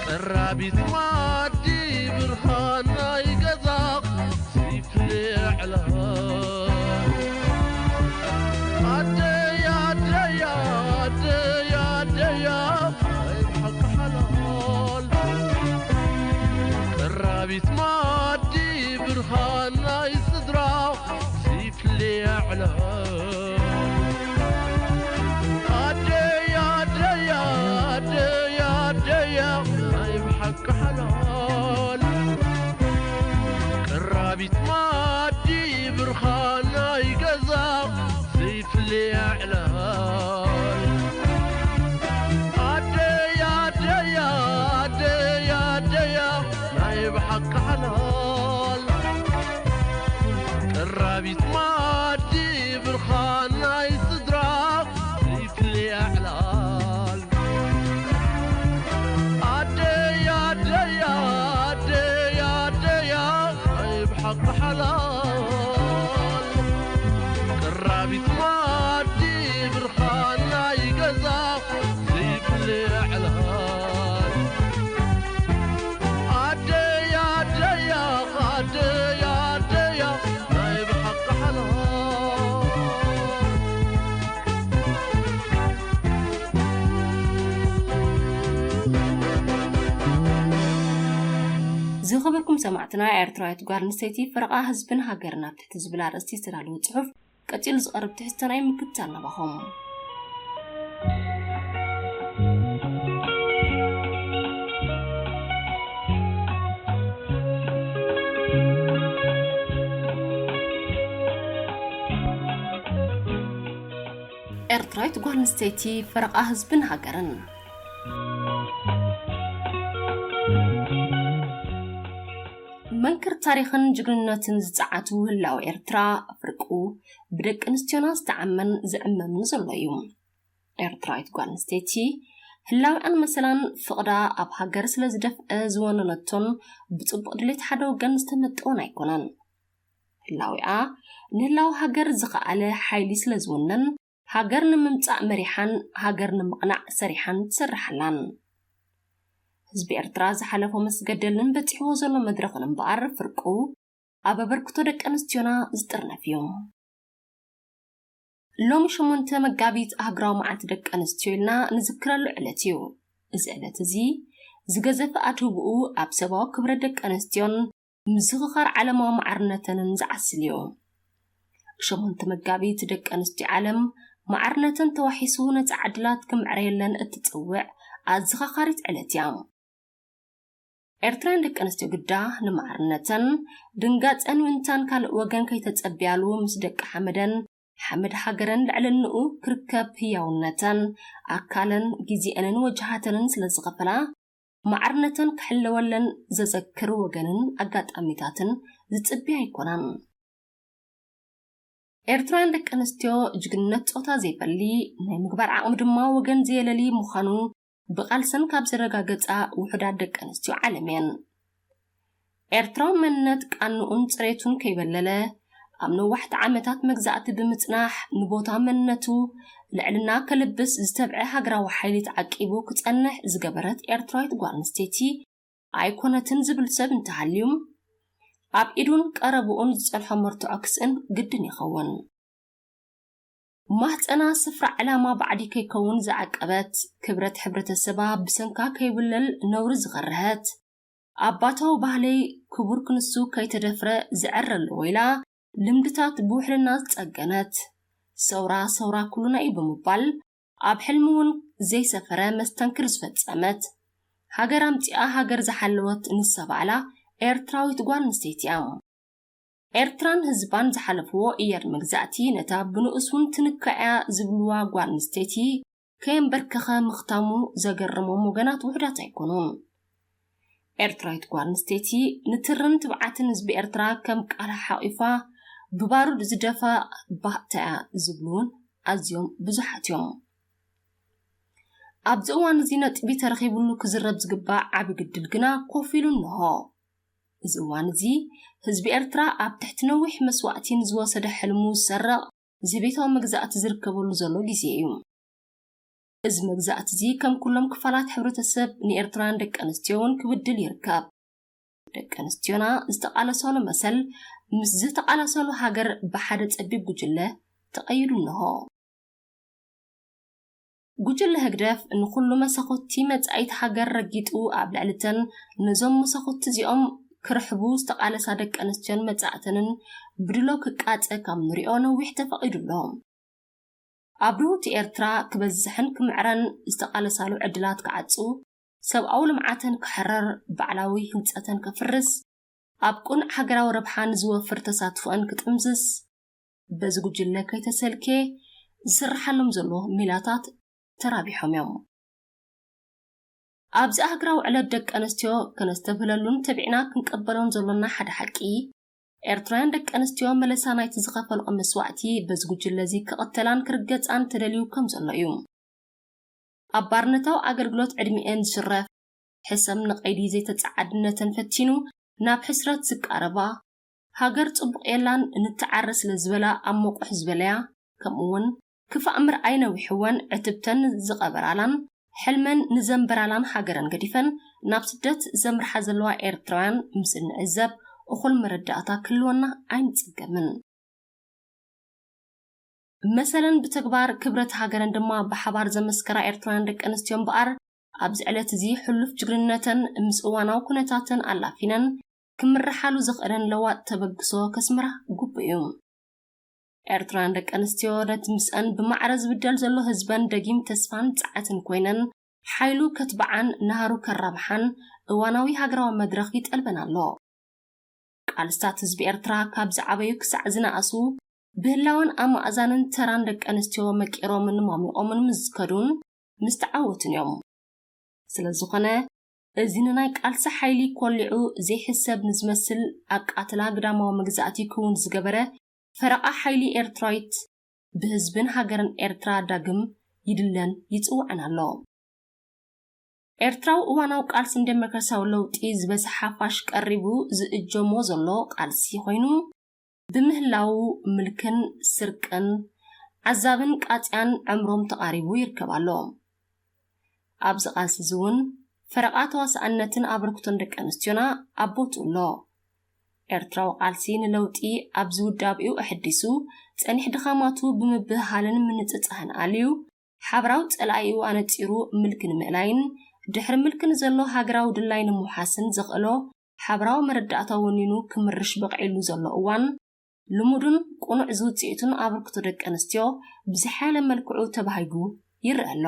ቀራቢት ማዲ ብርሃን ናይ ገዛ ዘይፍለያ ዕላ ኣደይ ኣደይ ኣደይ ኣደይ ናይ ብሓቂ ሓላል ቀራቢት ማዲ ብርሃን ናይ ስድራ ዘይፍለያ ዕላ ኣደይ ኣደይ ኣደይ ኣደይ ናይ ብሓቂ ሓላል ቀራቢት ማዲ ብርሃን ናይ ገዛ ዘይፍለያ ዕላል ኣደይ ኣደይ ኣደይ ኣደይ ናይ ብሓቂ ሓላል ቀራቢት ማዲ ብርሃን ናይ ስድራ ዘይፍለያ ዕላል ኣደይ ኣደይ ኣደይ ኣደይ ናይ ብሓቂ ሓላል ቀራቢት ማዲ ብርሃን ናይ ገዛ ዘይፍለያ ዕላል ኣደይ ኣደይ ኣደይ ኣደይ ናይ ብሓቂ ሓላል ዝኸበርኩም ሰማዕትና፣ ኤርትራዊት ጓል ኣንስተይቲ ፈረቓ ህዝብን ሃገርን ኣብ ትሕቲ ዝብል ኣርእስቲ ዝተዳለወ ጽሑፍ ቀጺሉ ዝቐርብ ትሕዝቶና እዩ ምክትታል ናባኹም። ኤርትራዊት ጓል ኣንስተይቲ ፈረቓ ህዝብን ሃገርን። መንክር ታሪኽን ጅግንነትን ዝጸዓቱ ህላው ኤርትራ ፍርቁ ብደቂ ኣንስትዮና ዝተዓመን ዝዕመምን ዘሎ እዩ። ኤርትራዊት ጓል ኣንስተይቲ ህላውኣን መሰላን ፍቕዳ ኣብ ሃገር ስለ ዝደፍአ ዝወነነቶን ብጽቡቕ ድሌት ሓደ ወገን ዝተመጠወን ኣይኮነን። ህላዊኣ ንህላው ሃገር ዝኸኣለ ሓይሊ ስለ ዝውነን፣ ሃገር ንምምጻእ መሪሓን ሃገር ንምቕናዕ ሰሪሓን ትሰርሕ ኣላን። ህዝቢ ኤርትራ ዝሓለፎ መስገደልን በጺሕዎ ዘሎ መድረኽን እምበኣር ፍርቁ ኣብ ኣበርክቶ ደቂ ኣንስትዮና ዝጥርነፍ እዩ። ሎሚ ሸሞንተ መጋቢት ኣህግራዊ መዓልቲ ደቂ ኣንስትዮ ኢልና ንዝክረሉ ዕለት እዩ። እዚ ዕለት እዚ ዝገዘፈ ኣድህቦኡ ኣብ ሰብኣዊ ክብረት ደቂ ኣንስትዮን ምዝኽኻር ዓለማዊ ማዕርነተንን ዝዓስል እዩ። ሸሞንተ መጋቢት ደቂ ኣንስትዮ ዓለም ማዕርነተን ተዋሒሱ ነፃ ዕድላት ክምዕረየለን እትፅውዕ ኣዘኻኻሪት ዕለት እያ። ኤርትራውያን ደቂ ኣንስትዮ ግዳ ንማዕርነተን ድንጋጸን ዊንታን ካልእ ወገን ከይተጸብያሉ ምስ ደቂ ሓመደን ሓመድ ሃገረን ልዕልንኡ ክርከብ ህያውነተን ኣካለን ግዜአንን ወጅሃተንን ስለ ዝኸፈላ ማዕርነተን ክሕለወለን ዘዘክር ወገንን ኣጋጣሚታትን ዝጽበያ ኣይኮናን። ኤርትራውያን ደቂ ኣንስትዮ ጅግንነት ጾታ ዘይፈሊ ናይ ምግባር ዓቕሚ ድማ ወገን ዘየለሊ ምዃኑ ብቓልሰን ካብ ዘረጋገጻ ውሑዳት ደቂ ኣንስትዮ ዓለም እየን። ኤርትራዊ መንነት ቃንኡን ጽሬቱን ከይበለለ ኣብ ነዋሕቲ ዓመታት መግዛእቲ ብምጽናሕ ንቦታ መንነቱ ልዕልና ከልብስ ዝተብዐ ሃገራዊ ሓይሊ ተዓቂቡ ክጸንሕ ዝገበረት ኤርትራዊት ጓል ኣንስተይቲ ኣይኮነትን ዝብል ሰብ እንተሃልዩ ኣብ ኢዱን ቀረብኡን ዝጸንሖ መርትዖ ክስእን ግድን ይኸውን። ማህፀና ስፍራ ዕላማ ባዕዲ ከይከውን ዝዓቀበት፣ ክብረት ሕብረተሰባ ብሰንካ ከይብለል ነውሪ ዝኸረሀት፣ ኣባታዊ ባህለይ ክቡር ክንሱ ከይተደፍረ ዝዕረ ኣለዎ ኢላ ልምድታት ብውሕልና ዝጸገነት፣ ሰውራ ሰውራ ኩሉና እዩ ብምባል ኣብ ሕልሚ እውን ዘይሰፈረ መስተንክር ዝፈጸመት፣ ሃገር ኣምጺኣ ሃገር ዝሓለወት ንሳ ባዕላ ኤርትራዊት ጓል ኣንስተይቲ እያ። ኤርትራን ህዝባን ዝሓለፍዎ እያድ መግዛእቲ ነታ ብንኡስ እውን ትንካእ እያ ዝብልዋ ጓል ኣንስተይቲ ከየንበርከኸ ምኽታሙ ዘገርሞም ወገናት ውሑዳት ኣይኮኑን። ኤርትራዊት ጓል ኣንስተይቲ ንትርን ትብዓትን ህዝቢ ኤርትራ ከም ቃልሃ ሓቒፋ ብባሩድ ዝደፋ ባህታ እያ ዝብሉ እውን ኣዝዮም ብዙሓት እዮም። ኣብዚ እዋን እዚ ነጥቢ ተረኺብሉ ክዝረብ ዝግባእ ዓቢ ግድል ግና ኮፍ ኢሉ እንሆ። እዚ እዋን እዚ ህዝቢ ኤርትራ ኣብ ትሕቲ ነዊሕ መስዋእቲ ንዝወሰደ ሕልሙ ዝሰርቕ ዘቤታዊ መግዛእቲ ዝርከበሉ ዘሎ ግዜ እዩ። እዚ መግዛእቲ እዚ ከም ኩሎም ክፋላት ሕብረተሰብ ንኤርትራውያን ደቂ ኣንስትዮ እውን ክብድል ይርከብ። ደቂ ኣንስትዮና ዝተቓለሳሉ መሰል ምስ ዝተቓለሳሉ ሃገር ብሓደ ጸቢብ ጉጅለ ተቐይዱ እንሆ። ጉጅለ ህግደፍ ንኹሉ መሳኹቲ መጻኢት ሃገር ረጊጡ ኣብ ልዕሊተን ነዞም መሳኹቲ እዚኦም ክርሕቡ ዝተቓለሳ ደቂ ኣንስትዮን መጻእተንን ብድሎ ክቃጸ ካብ ንሪኦ ነዊሕ ተፈቒዱ ኣሎ። ኣብ ርሁቲ ኤርትራ ክበዝሕን ክምዕረን ዝተቓለሳሉ ዕድላት ክዓጹ፣ ሰብኣዊ ልምዓተን ክሕረር፣ ባዕላዊ ህንጸተን ከፍርስ፣ ኣብ ቅኑዕ ሃገራዊ ረብሓ ንዝወፍር ተሳትፎኣን ክጥምዝዝ፣ በዚ ጉጅለ ከይተሰልኬ ዝስርሓሎም ዘሎ ሜላታት ተራቢሖም እዮም። ኣብዚ ኣህግራዊ ዕለት ደቂ ኣንስትዮ ከነስተብህለሉን ተቢዕና ክንቀበሎን ዘሎና ሓደ ሓቂ፣ ኤርትራውያን ደቂ ኣንስትዮ መለሳ ናይቲ ዝኸፈልኦ መስዋእቲ በዚ ጉጅለ እዚ ክቕተላን ክርገጻን ተደልዩ ከም ዘሎ እዩ። ኣብ ባርነታዊ ኣገልግሎት ዕድሚኤን ዝሽረፍ ሕሰም ንቐይዲ ዘይተጸዓድነተን ፈቲኑ ናብ ሕስረት ዝቃረባ፣ ሃገር ጽቡቕ የላን ንተዓረ ስለ ዝበላ ኣብ መቑሕ ዝበለያ፣ ከምኡውን ክፋእ ምርኣይ ነዊሕወን ዕትብተን ዝቐበራላን ሕልመን ንዘንበራላን ሃገረን ገዲፈን ናብ ስደት ዘምርሓ ዘለዋ ኤርትራውያን ምስ እንዕዘብ እኹል መረዳእታ ክህልወና ኣይንጽገምን። መሰለን ብተግባር ክብረት ሃገረን ድማ ብሓባር ዘመስከራ ኤርትራውያን ደቂ ኣንስትዮ እምበኣር ኣብዚ ዕለት እዚ ሕሉፍ ጅግንነተን ምስ እዋናዊ ኩነታተን ኣላፊነን ክምርሓሉ ዘኽእለን ለዋጥ ተበግሶ ከስምራ ግቡእ እዩ። ኤርትራውያን ደቂ ኣንስትዮ ነቲ ምስአን ብማዕረ ዝብደል ዘሎ ህዝበን ደጊም ተስፋን ጸዓትን ኮይነን ሓይሉ ከትብዓን ናህሩ ከራብሓን እዋናዊ ሃገራዊ መድረኽ ይጠልበን ኣሎ። ቃልስታት ህዝቢ ኤርትራ ካብ ዝዓበዩ ክሳዕ ዝነኣሱ ብህላወን ኣማእዛንን ተራን ደቂ ኣንስትዮ መቂሮምን ሞሚቖምን ምስ ዝከዱን ምስ ተዓወቱን እዮም። ስለ ዝኾነ፣ እዚ ንናይ ቃልሲ ሓይሊ ኮሊዑ ዘይሕሰብ ንዝመስል ኣቃትላ ግዳማዊ መግዛእቲ ክውን ዝገበረ ፈረቓ ሓይሊ ኤርትራዊት ብህዝብን ሃገርን ኤርትራ ዳግም ይድለን ይጽውዕን ኣሎ። ኤርትራዊ እዋናዊ ቃልሲ ንደሞክራሲያዊ ለውጢ ዝበዝሓ ሓፋሽ ቀሪቡ ዝእጀሞ ዘሎ ቃልሲ ኮይኑ፣ ብምህላው ምልክን ስርቅን ዓዛብን ቃጽያን ዕምሮም ተቓሪቡ ይርከብ ኣሎ። ኣብዚ ቃልሲ እዚ እውን ፈረቓ ተዋሳእነትን ኣበርክቶን ደቂ ኣንስትዮና ኣብ ቦትኡ ኣሎ። ኤርትራዊ ቃልሲ ንለውጢ ኣብ ዝውዳብኡ ኣሕዲሱ ጸኒሕ ድኻማቱ ብምብህሃልን ምንጽጻህን ኣልዩ ሓብራዊ ጸላኢኡ ኣነጺሩ ምልኪ ንምእላይን ድሕሪ ምልኪ ንዘሎ ሃገራዊ ድላይ ንምውሓስን ዘኽእሎ ሓብራዊ መረዳእታ ወኒኑ ክምርሽ በቕዒሉ ዘሎ እዋን፣ ልሙድን ቅኑዕ ዝውጽኢቱን ኣበርክቶ ደቂ ኣንስትዮ ብዝሓለ መልክዑ ተባሂጉ ይረአ ኣሎ።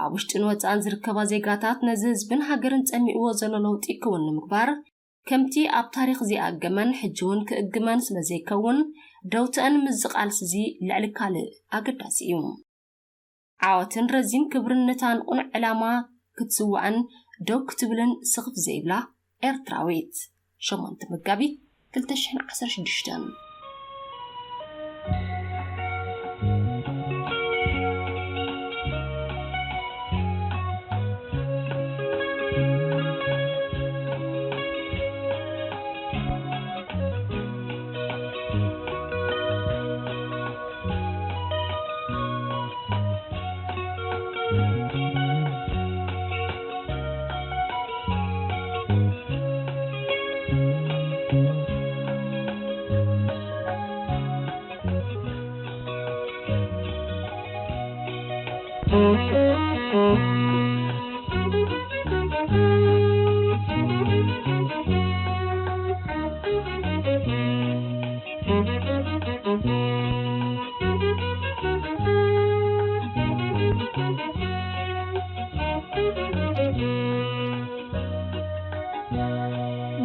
ኣብ ውሽጥን ወጻእን ዝርከባ ዜጋታት ነዚ ህዝብን ሃገርን ጸሚእዎ ዘሎ ለውጢ ክውን ንምግባር፣ ከምቲ ኣብ ታሪኽ ዝኣገመን ሕጂ እውን ክእግመን ስለ ዘይከውን፣ ደውተአን ምስዚ ቃልሲ እዚ ልዕሊ ካልእ ኣገዳሲ እዩ። ዓወትን ረዚን ክብርን ነታ ንቕኑዕ ዕላማ ክትስዋእን ደው ክትብልን ስኽፍ ዘይብላ ኤርትራዊት። ሸሞንተ መጋቢት ክልተ ሽሕን ዓሰርተ ሽዱሽተን።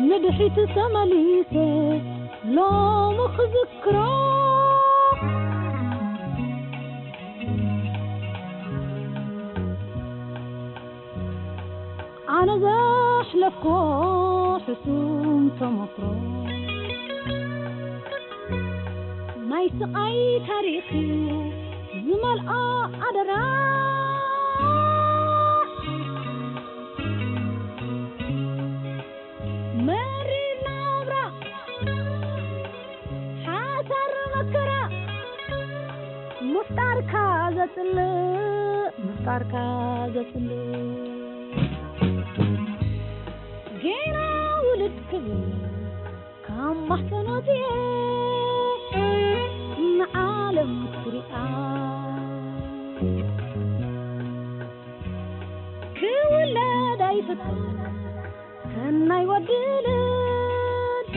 ንድሕሪት ተመሊሰ ሎሚ ክዝክሮ፣ ኣነ ዘሕለፍኮ ሕሱም ተመክሮ፣ ናይ ስቓይ ታሪኽ እዩ ዝመልኦ ኣደራ። መሪር ናብራ ሓሳር መከራ፣ ምፍጣርካ ዘጽልእ፣ ምፍጣርካ ዘጽልእ። ጌና ውልድ ክብል ካብ ማሕጸኖት እየ ንዓለም ክሪኣ። ክውለድ ኣይፈቱን ሰናይ ወዲ ልብ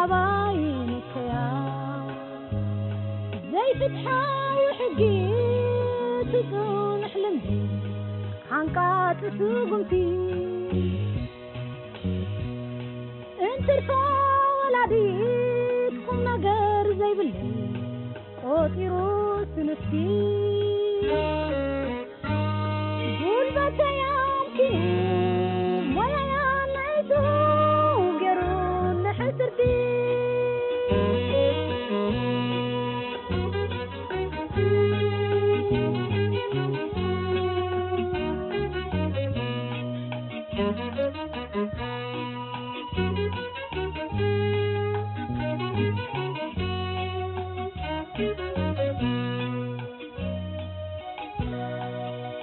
ኣባይ ንከያ። ዘይፍትሓዊ ሕጊ ትጽንሕ ልምዲ ሓንቃጺ ስጉምቲ። እንትርፎ ወላዲት ቁም ነገር ዘይብለይ ቆጺሩ ስንፍቲ። ጉልበተይ ኣምኪኑ ሞያይ ኣናይቱ ገይሩ ንሕስርቲ።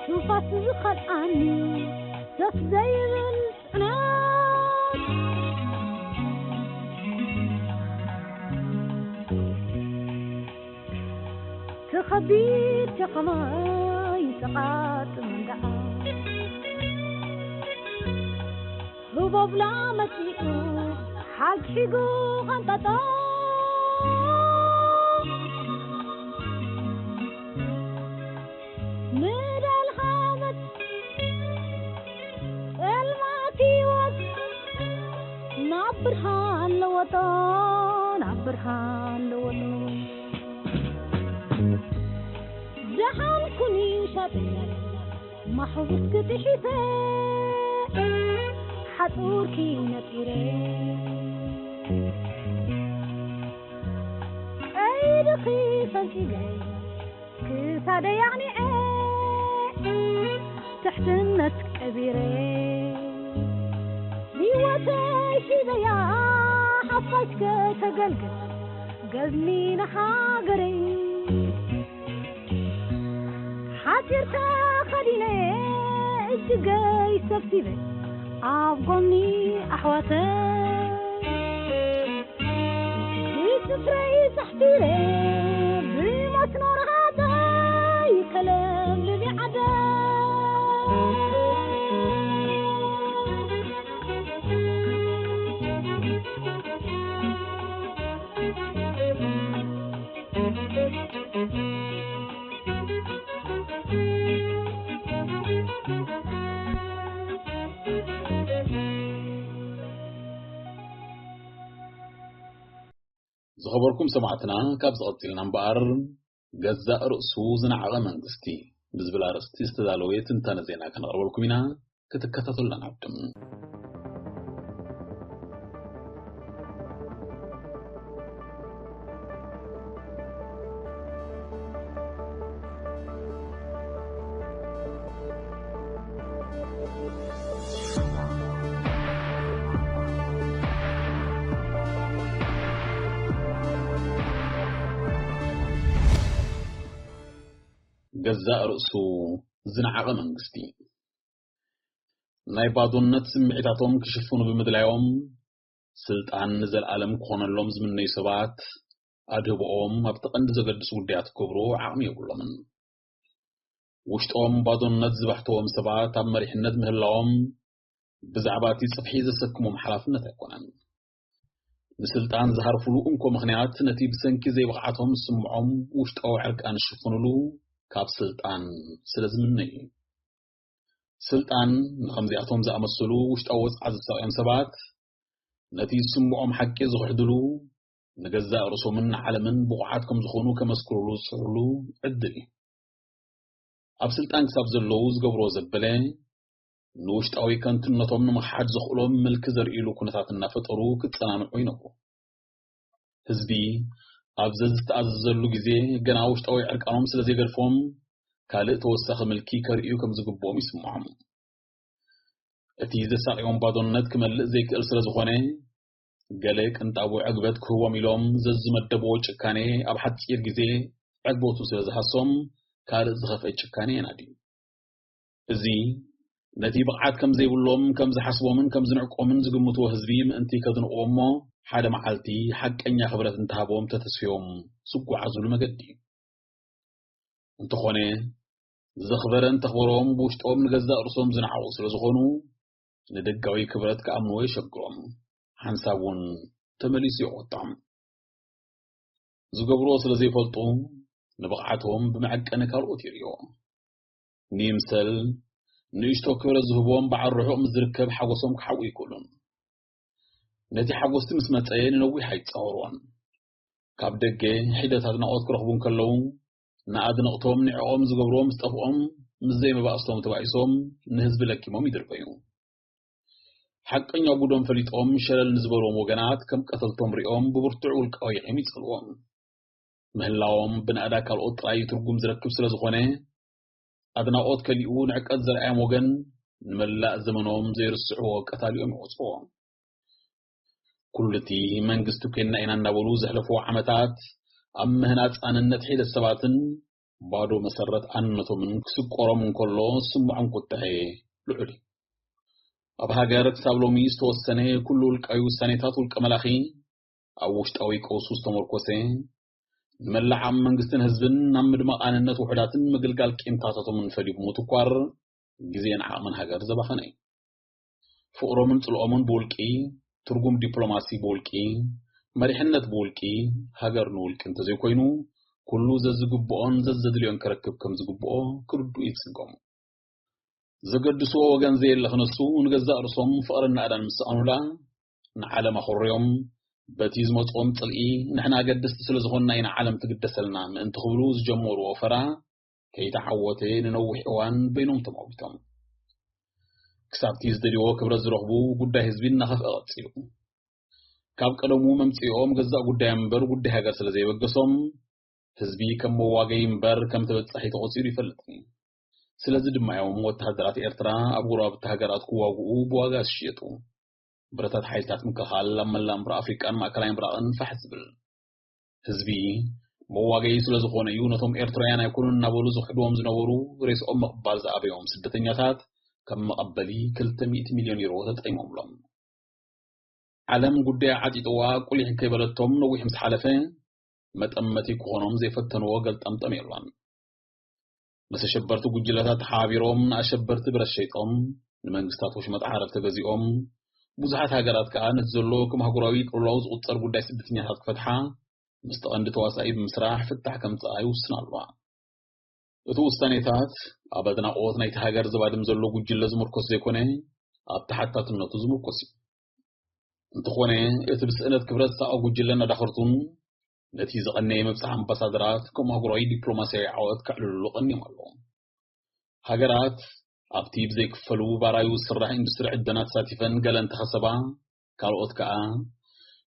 ትንፋስ ዝኸልኣኒ ሰፍ ዘይብል ጽዕነት፣ ክኸቢድ ሸኸመይ ጸቓጥ መንደኣ። ህቦብላ መጺኡ ሓግሒጉ ቐንጠጦ። ምዳል ሃመት ጸልማት ህይወት ናብ ብርሃን ለወጦ፣ ናብ ብርሃን ማሕቡስኪ ጥሒሰ ሓጹርኪ ነጺረ ቀይድኺ ፈንጺለ ክሳደይ ኣቕኒዐ ትሕትነት ቀቢረ ህይወተይ ሒዘያ ሓፋሽ ከተገልግል ገዝሚ ንሃገረይ ሓጺር ተኸዲነ እጅገይ ሰብሲበ ኣብ ጎኒ ኣሕዋተይ ብስፍረይ ሰሕቲረ ብመስኖ ረሃፀይ ከለምልሚ ዓደይ ዝኸበርኩም ሰማዕትና፣ ካብ ዝቐጽልና እምበኣር፣ ገዛእ ርእሱ ዝነዓቐ መንግስቲ ብዝብል ኣርእስቲ ዝተዳለወ ትንታነ ዜና ከነቕርበልኩም ኢና። ክትከታተሉና ንዕድም። ገዛእ ርእሱ ዝነዓቐ መንግስቲ። ናይ ባዶነት ስምዒታቶም ክሽፍኑ ብምድላዮም፣ ስልጣን ንዘለኣለም ክኾነሎም ዝምነዩ ሰባት፣ ኣድህቦኦም ኣብቲ ቀንዲ ዘገድሱ ጉዳያት ክገብሩ ዓቕሚ የብሎምን። ውሽጦም ባዶነት ዝበሕተዎም ሰባት ኣብ መሪሕነት ምህላዎም፣ ብዛዕባ እቲ ጽፍሒ ዘሰክሞም ሓላፍነት ኣይኮነን። ንስልጣን ዝሃርፉሉ እንኮ ምኽንያት፣ ነቲ ብሰንኪ ዘይብቕዓቶም ዝስምዖም ውሽጣዊ ዕርቃን ዝሽፍኑሉ፣ ካብ ስልጣን ስለ ዝምነዩ እዩ። ስልጣን ንኸምዚኣቶም ዝኣመሰሉ ውሽጣዊ ወጽዓ ዝሳቕዮም ሰባት፣ ነቲ ዝስምዖም ሓቂ ዝኽሕድሉ፣ ንገዛእ ርእሶምን ንዓለምን ብቑዓት ከም ዝኾኑ ከመስክሩሉ ዝጽዕሩሉ ዕድል እዩ። ኣብ ስልጣን ክሳብ ዘለዉ ዝገብርዎ ዘበለ፣ ንውሽጣዊ ከንቱነቶም ንምኽሓድ ዘኽእሎም ምልኪ ዘርእይሉ ኩነታት እናፈጠሩ ክጸናንዑ ይነብሩ። ህዝቢ ኣብ ዘዝተኣዘዘሉ ግዜ፣ ገና ውሽጣዊ ዕርቃኖም ስለ ዘይገድፎም፣ ካልእ ተወሳኺ ምልኪ ከርእዩ ከም ዝግብኦም ይስምዖም። እቲ ዘሳቕዮም ባዶነት ክመልእ ዘይክእል ስለ ዝኾነ፣ ገለ ቅንጣቡ ዕግበት ክህቦም ኢሎም ዘዝመደብዎ ጭካኔ ኣብ ሓጺር ግዜ ዕግበቱ ስለ ዝሃሶም፣ ካልእ ዝኸፍአ ጭካኔ የናድዩ። እዚ ነቲ ብቕዓት ከም ዘይብሎም፣ ከም ዝሓስቦምን ከም ዝንዕቆምን ዝግምትዎ ህዝቢ ምእንቲ ከድንቕዎ እሞ፣ ሓደ መዓልቲ ሓቀኛ ክብረት እንተሃቦም ተተስፍዮም ዝጓዓዙሉ መገዲ እዩ። እንተኾነ፣ ዘኽበረ እንተኽበሮም ብውሽጦም ንገዛእ ርእሶም ዝነዓቑ ስለ ዝኾኑ፣ ንደጋዊ ክብረት ክኣምንዎ የሸግሮም። ሓንሳብ እውን ተመሊሱ ይቖጣም። ዝገብርዎ ስለ ዘይፈልጡ፣ ንብቕዓቶም ብመዐቀኒ ካልኦት ይርእዮ። ንይምሰል፣ ንእሽቶ ክብረት ዝህቦም በዓል ርሑቕ ምስ ዝርከብ ሓጎሶም ክሓብኡ ኣይክእሉን። ነቲ ሓጎስቲ ምስ መጸ ንነዊሕ ኣይጻወርዎን። ካብ ደገ ሒደት ኣድናቖት ክረኽቡ እንከለዉ፣ ንኣድነቕቶም ንዕኦም ዝገብርዎ ምስ ጠፍኦም፣ ምስ ዘይመባእስቶም ተባኢሶም ንህዝቢ ለኪሞም ይድርበዩ። ሓቀኛ ጉዶም ፈሊጦም ሸለል ንዝበልዎም ወገናት ከም ቀተልቶም ሪኦም ብብርቱዕ ውልቃዊ ቂም ይጸልዎም። ምህላዎም ብናእዳ ካልኦት ጥራይ ትርጉም ዝረክብ ስለ ዝኾነ፣ ኣድናቖት ከሊኡ ንዕቀት ዘርኣዮም ወገን ንመላእ ዘመኖም ዘይርስዕዎ ቀታሊኦም ይቖጽርዎ። ኩሉ እቲ መንግስቲ ኮይንና ኢና እናበሉ ዘሕለፍዎ ዓመታት ኣብ ምህናጽ ኣንነት ሒደት ሰባትን ባዶ መሰረት ኣንነቶምን ክስቆሮም እንከሎ ዝስምዖም ቁጥዐ ልዑል እዩ። ኣብ ሃገር ክሳብ ሎሚ ዝተወሰነ ኩሉ ውልቃዊ ውሳኔታት ውልቀ መላኺ ኣብ ውሽጣዊ ቀውሱ ዝተመርኮሰ፣ ንመላእ ዓቕሚ መንግስትን ህዝብን ናብ ምድማቕ ኣንነት ውሑዳትን ምግልጋል ቂምታታቶምን ፈሊዩ ብምትኳር ግዜን ዓቕምን ሃገር ዘባኸነ እዩ። ፍቕሮምን ጽልኦምን ብውልቂ፣ ትርጉም ዲፕሎማሲ ብውልቂ፣ መሪሕነት ብውልቂ፣ ሃገር ንውልቂ እንተዘይኮይኑ፣ ኩሉ ዘዝግብኦን ዘዘድልዮን ክረክብ ከም ዝግብኦ ክርድኡ ይጽገሙ። ዘገድስዎ ወገን ዘየለ ክነሱ፣ ንገዛእ ርእሶም ፍቕርን ናእዳን ምስ ሰኣኑላ፣ ንዓለም ኣኹርዮም፣ በቲ ዝመጽኦም ጽልኢ፣ ንሕና ኣገደስቲ ስለ ዝኾንና ኢና ዓለም ትግደሰልና ምእንቲ ክብሉ ዝጀመርዎ ወፈራ፣ ከይተዓወተ ንነዊሕ እዋን በይኖም ተማዊቶም። ክሳብቲ ዝደልይዎ ክብረት ዝረኽቡ ጉዳይ ህዝቢ እናኸፍአ ቀጺሉ። ካብ ቀደሙ መምጽኦም ገዛእ ጉዳይ እምበር ጉዳይ ሃገር ስለ ዘይበገሶም፣ ህዝቢ ከም መዋገይ እምበር ከም ተበጻሒ ተቖጺሩ ይፈልጥን። ስለዚ ድማ እዮም ወተሃደራት ኤርትራ ኣብ ጎረባብቲ ሃገራት ክዋግኡ ብዋጋ ዝሽየጡ። ብረታት ሓይልታት ምክልኻል ኣብ መላእ እምበር ኣፍሪቃን ማእከላይ ምብራቕን ፋሕ ዝብል። ህዝቢ መዋገይ ስለ ዝኾነ እዩ ነቶም ኤርትራውያን ኣይኮኑን እናበሉ ዝኽሕድዎም ዝነበሩ ሬስኦም ምቕባል ዝኣበዮም ስደተኛታት ከም መቐበሊ ክልተ ሚእቲ ሚልዮን ዩሮ ተጠይሞምሎም። ዓለም ጉዳያ ዓጢጥዋ ቁሊሕ ከይበለቶም ነዊሕ ምስ ሓለፈ፣ መጠመቲ ክኾኖም ዘይፈተንዎ ገልጠምጠም የሎን። ምስ ኣሸበርቲ ጉጅለታት ተሓባቢሮም ንኣሸበርቲ ብረት ሸይጦም ንመንግስታት ወሽመጥ ዓረብ ተገዚኦም፣ ብዙሓት ሃገራት ከኣ ነቲ ዘሎ ከም ኣህጉራዊ ቅልውላው ዝቑጸር ጉዳይ ስደተኛታት ክፈትሓ ምስቲ ቀንዲ ተዋሳኢ ብምስራሕ ፍታሕ ከምጽኣ ይውስና ኣለዋ። እቲ ውሳኔታት ኣብ ኣድናቖት ናይቲ ሃገር ዘባድም ዘሎ ጉጅለ ዝምርኮስ ዘይኮነ፣ ኣብ ተሓታትነቱ ዝምርኮስ እዩ። እንተኾነ፣ እቲ ብስእነት ክብረት ዝሳቐ ጉጅለን ኣዳኸርቱን ነቲ ዝቐነየ ምብጻሕ ኣምባሳደራት ከም ኣህጉራዊ ዲፕሎማስያዊ ዓወት ከዕልልሉ ቀንዮም ኣለዉ። ሃገራት ኣብቲ ብዘይክፈሉ ባራዩ ዝስራሕ ኢንዱስትሪ ዕደና ተሳቲፈን ገለ እንተኸሰባ፣ ካልኦት ከኣ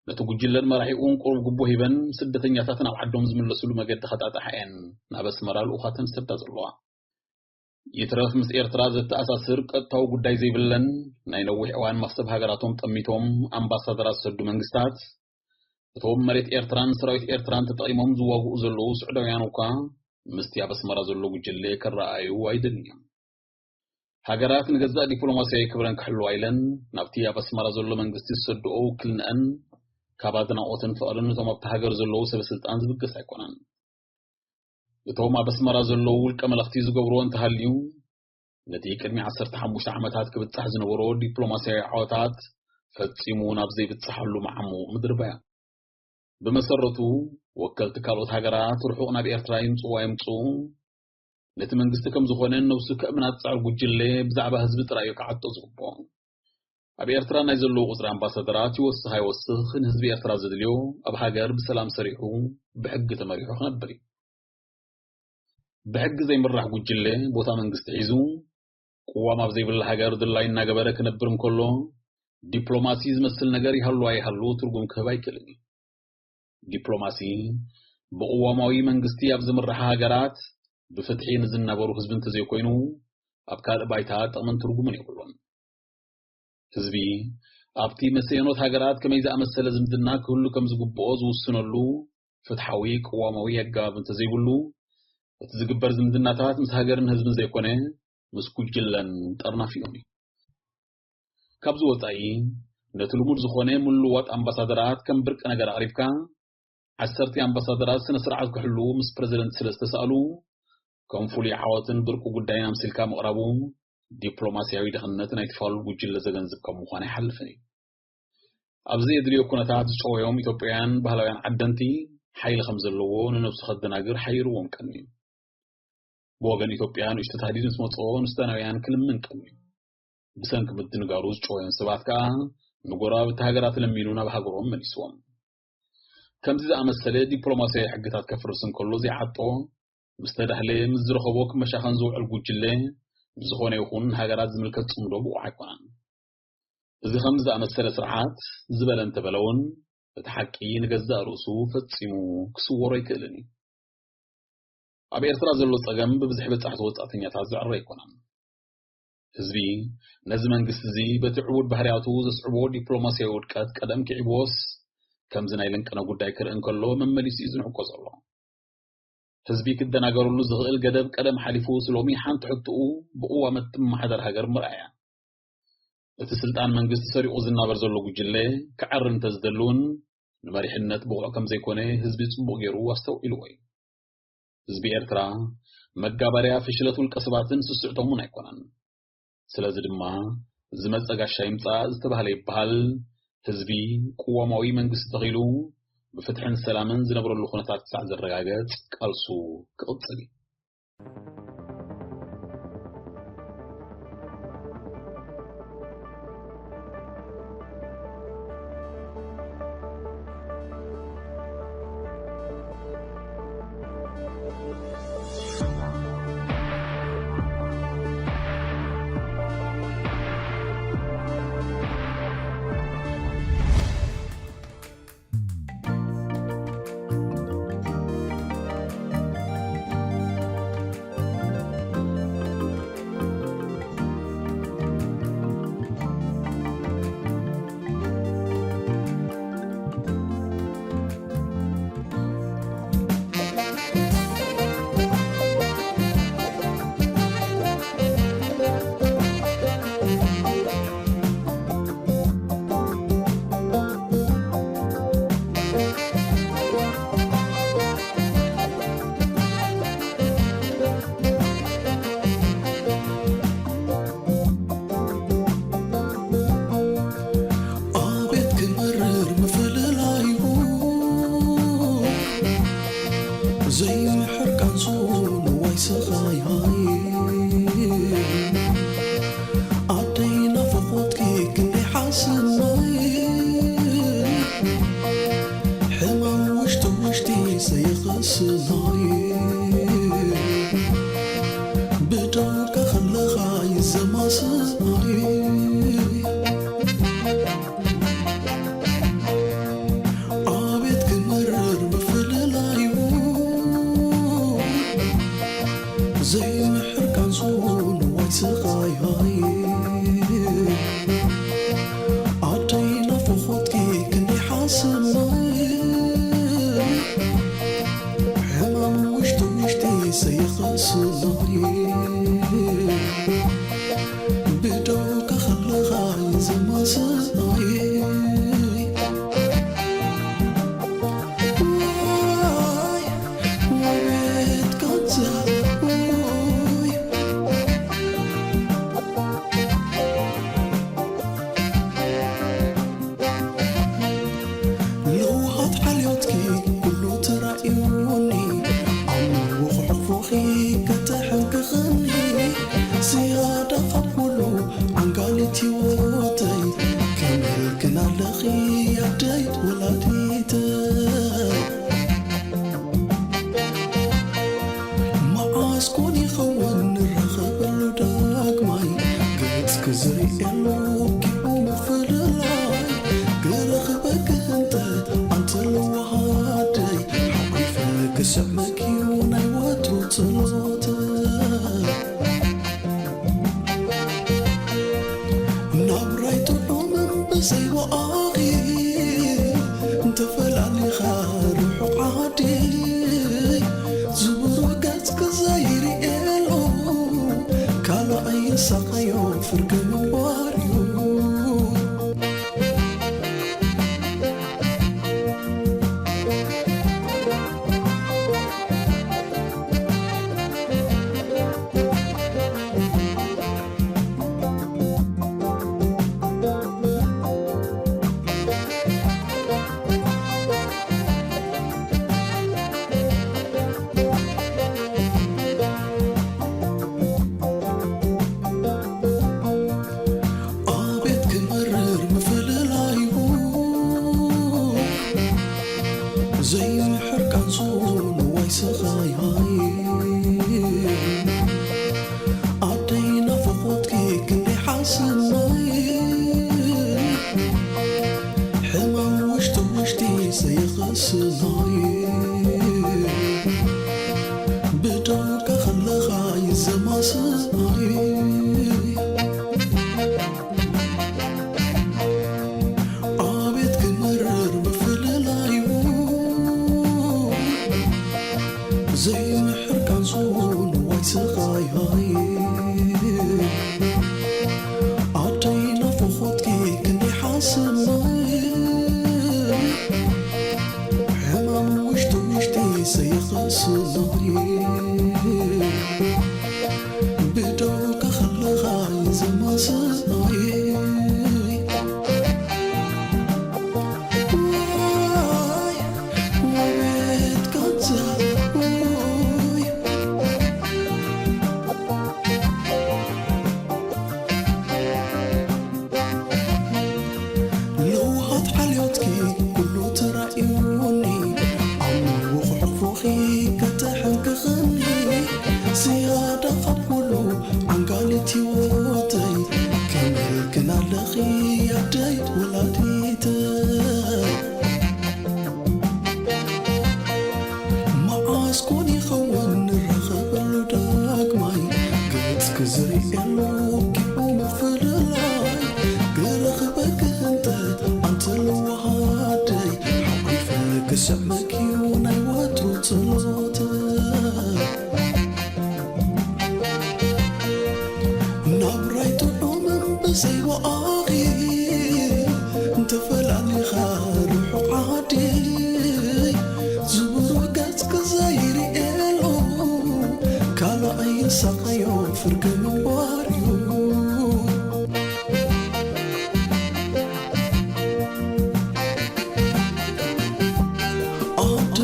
ነቲ ጉጅለን መራሒኡን ቁሩብ ጉቦ ሂበን ስደተኛታት ናብ ዓዶም ዝምለስሉ መገዲ ከጣጥሓ እየን ናብ ኣስመራ ልኡኻተን ዝሰዳ ዘለዋ። ይትረፍ ምስ ኤርትራ ዘተኣሳስር ቀጥታዊ ጉዳይ ዘይብለን ናይ ነዊሕ እዋን መኽሰብ ሃገራቶም ጠሚቶም ኣምባሳደራት ዝሰዱ መንግስታት፣ እቶም መሬት ኤርትራን ሰራዊት ኤርትራን ተጠቒሞም ዝዋግኡ ዘለዉ ስዑዳውያን እኳ ምስቲ ኣብ ኣስመራ ዘሎ ጉጅለ ክረኣዩ ኣይደልዩን እዮም። ሃገራት ንገዛእ ዲፕሎማስያዊ ክብረን ክሕልዋ ኢለን ናብቲ ኣብ ኣስመራ ዘሎ መንግስቲ ዝሰድኦ ውክልንአን ካብ ኣድናቖትን ፍቕርን ነቶም ኣብቲ ሃገር ዘለዉ ሰበ ስልጣን ዝብገስ ኣይኮነን። እቶም ኣብ ኣስመራ ዘለዉ ውልቀ መለኽቲ ዝገብርዎ እንተሃልዩ፣ ነቲ ቅድሚ ዓሰርተ ሓሙሽተ ዓመታት ክብጻሕ ዝነበሮ ዲፕሎማስያዊ ዓወታት ፈጺሙ ናብ ዘይብጻሓሉ መዓሙቕ ምድርባያ። ብመሰረቱ፣ ወከልቲ ካልኦት ሃገራት ርሑቕ ናብ ኤርትራ ይምጽኡ ኣይምጽኡ፣ ነቲ መንግስቲ ከም ዝኾነ ነብሱ ከእምና ዝጽዕር ጉጅለ ብዛዕባ ህዝቢ ጥራይ እዩ ክዓጦ ዝግብኦ። ኣብ ኤርትራ ናይ ዘለዉ ቁጽሪ ኣምባሳደራት ይወስኽ ኣይወስኽ፣ ንህዝቢ ኤርትራ ዘድልዮ ኣብ ሃገር ብሰላም ሰሪሑ ብሕጊ ተመሪሑ ክነብር እዩ። ብሕጊ ዘይምራሕ ጉጅለ ቦታ መንግስቲ ሒዙ ቅዋም ኣብ ዘይብላ ሃገር ድላዩ እናገበረ ክነብር እንከሎ፣ ዲፕሎማሲ ዝመስል ነገር ይሃሉ ኣይሃሉ ትርጉም ክህብ ኣይክእልን እዩ። ዲፕሎማሲ ብቅዋማዊ መንግስቲ ኣብ ዝምርሓ ሃገራት ብፍትሒ ንዝናበሩ ህዝቢ እንተዘይኮይኑ፣ ኣብ ካልእ ባይታ ጥቕምን ትርጉምን የብሉን። ህዝቢ ኣብቲ መሰየኖት ሃገራት ከመይ ዝኣመሰለ ዝምድና ክህሉ ከም ዝግብኦ ዝውስነሉ ፍትሓዊ ቅዋማዊ ኣገባብ እንተዘይብሉ፣ እቲ ዝግበር ዝምድናታት ምስ ሃገርን ህዝብን ዘይኮነ፣ ምስ ጉጅለን ጠርናፊኡን እዩ። ካብዚ ወጻኢ፣ ነቲ ልሙድ ዝኾነ ምልዋጥ ኣምባሳደራት ከም ብርቂ ነገር ኣቕሪብካ፣ ዓሰርተ ኣምባሳደራት ስነ ስርዓት ክሕልዉ ምስ ፕረዚደንት ስለ ዝተሳእሉ፣ ከም ፍሉይ ዓወትን ብርቂ ጉዳይን ኣምሲልካ ምቕራቡ፣ ዲፕሎማስያዊ ድኽነት ናይቲ ፋሉል ጉጅለ ዘገንዝብ ከም ምዃኑ ኣይሓልፍን እዩ። ኣብ ዘየድልዮ ኩነታት ዝጨወዮም ኢትዮጵያውያን ባህላውያን ዓደንቲ፣ ሓይሊ ከም ዘለዎ ንነብሱ ከደናግር ሓይርዎም ቀንዩ። ብወገን ኢትዮጵያ ንእሽቶ ታህዲድ ምስ መጽኦ ንሱዳናውያን ክልምን ቀንዩ። ብሰንኪ ምድንጋሩ ዝጨወዮም ሰባት ከኣ ንጎረባብቲ ሃገራት ለሚኑ ናብ ሃገሮም መሊስዎም። ከምዚ ዝኣመሰለ ዲፕሎማስያዊ ሕግታት ከፍርስ እንከሎ ዘይዓጦ፣ ምስ ተዳህለ ምስ ዝረኸቦ ክመሻኸን ዝውዕል ጉጅለ፣ ንዝኾነ ይኹን ሃገራት ዝምልከት ጽምዶ ብቑዕ ኣይኮነን። እዚ ከምዚ ዝኣመሰለ ስርዓት ዝበለ እንተበለ እውን፣ እቲ ሓቂ ንገዛእ ርእሱ ፈጺሙ ክስወሮ ኣይክእልን እዩ። ኣብ ኤርትራ ዘሎ ጸገም ብብዝሒ በጻሕቲ ወጻእተኛታት ዝዕረ ኣይኮነን። ህዝቢ ነዚ መንግስቲ እዚ በቲ ዕቡድ ባህርያቱ ዘስዕቦ ዲፕሎማስያዊ ውድቀት ቀደም ክዒብዎስ፣ ከምዚ ናይ ለንቀነ ጉዳይ ክርኢ እንከሎ መመሊሱ እዩ ዝንዕቆ ዘሎ። ህዝቢ ክደናገረሉ ዝኽእል ገደብ ቀደም ሓሊፉ፣ ስሎሚ ሓንቲ ሕቶኡ ብቕዋም እትመሓደር ሃገር ምርኣያ። እቲ ስልጣን መንግስቲ ሰሪቑ ዝናበር ዘሎ ጉጅለ ክዓሪ እንተዝደሊ እውን፣ ንመሪሕነት ብቑዕ ከም ዘይኮነ ህዝቢ ጽቡቕ ገይሩ ኣስተውዒልዎ እዩ። ህዝቢ ኤርትራ መጋበርያ ፍሽለት ውልቀ ሰባትን ስስዕቶምን ኣይኮነን። ስለዚ ድማ፣ ዝመጸ ጋሻ ይምጻእ ዝተባህለ ይበሃል፣ ህዝቢ ቅዋማዊ መንግስቲ ተኺሉ፣ ብፍትሕን ሰላምን ዝነብረሉ ኩነታት ክሳዕ ዝረጋገጽ ቃልሱ ክቕጽል እዩ። ዘይምሕር ቃንሱ ንዋይ ሰኻይ ሃይ፣ ኣደይ ናፍቖትኪ ክንደይ ሓስናይ፣ ሕማም ውሽጢ ውሽጢ ሰየኸስናይ፣ ብደውካ ከለኻ ይዘማስናይ። ኣቤት ክመርር ምፍልላዩ፣ ዘይምሕር ቃንሱ ንዋይ ሰኻይ ሃይ፣ ኣደይ ናፍቖትኪ ክንደይ ሓስናይ፣ ሕማም ውሽጢ ውሽጢ ሰየኸስናይ፣ ብደውካ ከለኻ ይዘማስናይ። ዋይ፣ ወቤት ቃንዛ፣ ዋይ። ለውሃት ሓልዮትኪ ኩሉ ተራእዩኒ፣ ኣብ መወኽሖፎኺ ከተሕንክኽኒ፣ ዝያዳ ካብ ኩሉ ዓንጋሊት ህይወተይ፣ ከመይ ግን ኣለኺ ኣደይ ወላዲተይ። መዓስ ኮን ይኸውን ንራኸበሉ ዳግማይ፣ ገጽኪ ዝርእየሉ ኪኡ ምፍልላይ፣ ክረኽበኪ ህንጠት ኣንተ ለዋህ ኣደይ፣ ሓቒፈ ክስዕመኪ እዩ ናይ ወትሩ ጸሎተይ። ናብራይ ጥዑምን ብዘይ ብኣኺ እንተፈላሊኻ ርሑቕ ዓዲ፣ ዝብሩህ ገጽኪ ዘይርእየሉ ካልኣይ ይሳቐዮ ፍርቂ ምንባር እዩ። ኣቤት ክመርር ምፍልላዩ፣ ዘይምሕር ቃንሱ ንዋይ ሰኻይ ሃይ፣ ኣደይ ናፍቖትኪ ክንደይ ሓስናይ፣ ሕማም ውሽጢ ውሽጢ ሰየኸስናይ፣ ብደውካ ከለኻ ይዘማስናይ። ኣቤት ክመርር ምፍልላዩ፣ ዘይምሕር ቃንሱ ንዋይ ሰኻይ ሃይ፣ ኣደይ ናፍቖትኪ ክንደይ ሓስናይ፣ ሕማም ውሽጢ ውሽጢ ሰየኸስናይ፣ ብደውካ ከለኻ ይዘማስናይ። ዋይ፣ ወቤት ቃንዛ፣ ዋይ። ለውሃት ሓልዮትኪ ኩሉ ተራእዩኒ፣ ኣብ መወኽሖፎኺ ከተሕንክኽኒ፣ ዝያዳ ካብ ኩሉ ዓንጋሊት ህይወተይ፣ ከመይ ግን ኣለኺ ኣደይ ወላዲተይ። መዓስ ኮን ይኸውን ንራኸበሉ ዳግማይ፣ ገጽኪ ዝርእየሉ ኪኡ ምፍልላይ፣ ክረኽበኪ ህንጠት ኣንተ ለዋህ ኣደይ፣ ሓቒፈ ክስዕመኪ እዩ ናይ ወትሩ ጸሎተይ። ናብራይ ጥዑምን ብዘይ ብኣኺ እንተፈላሊኻ ርሑቕ ዓዲ፣ ዝብሩህ ገጽኪ ዘይርእየሉ ካልኣይ ይሳቐዮ ፍርቂ ምንባር እዩ። ኣደ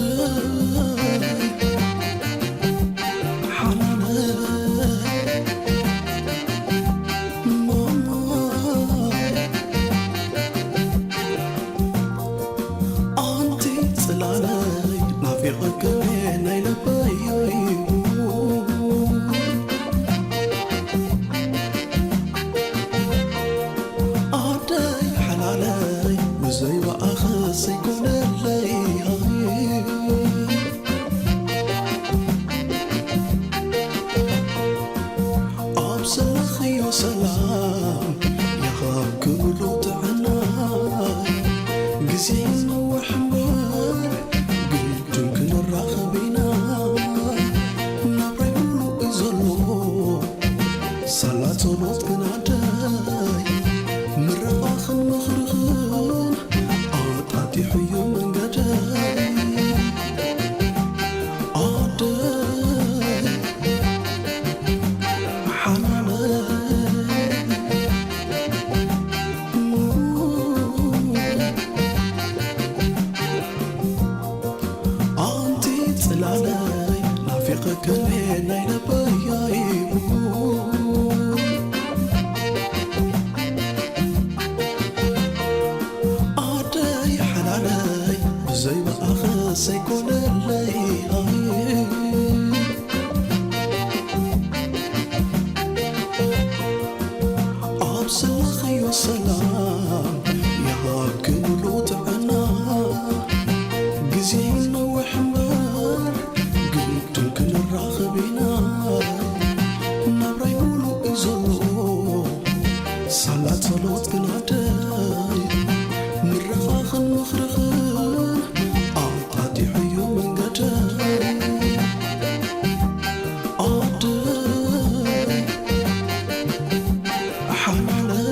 ከመይ ናይ ልበይ እዩ። ኣደይ ሓላለይ ብዘይ ብኣኸ ዘይኮነለይ። ኣብ ዘለኽዮ ሰላም ይሃብኪ ሙሉእ ጥዕና። ግዜ ነዊሕ እምበር ግድን ክንራኸብ ኢና። ናብራይ ሙሉእ እዩ ዘሎ ሳላ ጸሎት ግን ኣደይ። ምርቓኽን ምኽርኽን ኣጣጢሑ እዩ መንገደይ። ኣደይ ሓላለይ። ኣንቲ ጽላለይ ናፊቐክን ናይ ልበይ። ኣደይ ሓላለይ ብዘይ ብኣኸ ዘይኮነለይ። ኣብ ዘለኽዮ ሰላም ይሃብኪ ሙሉእ ጥዕና። ግዜ ነዊሕ እምበር ግድን ክንራኸብ ኢና። ናብራይ ሙሉእ እዩ ዘሎ ሳላ ጸሎት ግን ኣደይ። ምርቓኽን ምኽርኽን ኣጣጢሑ እዩ መንገደይ። ኣደይ ሓላለይ።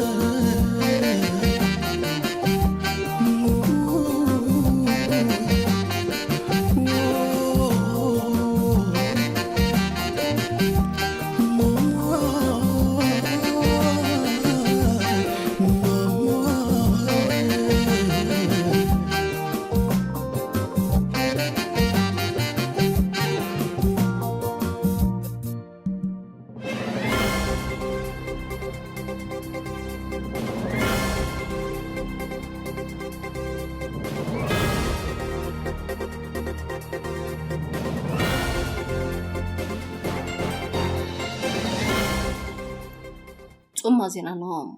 ጽማ ዜና ኣለዎም።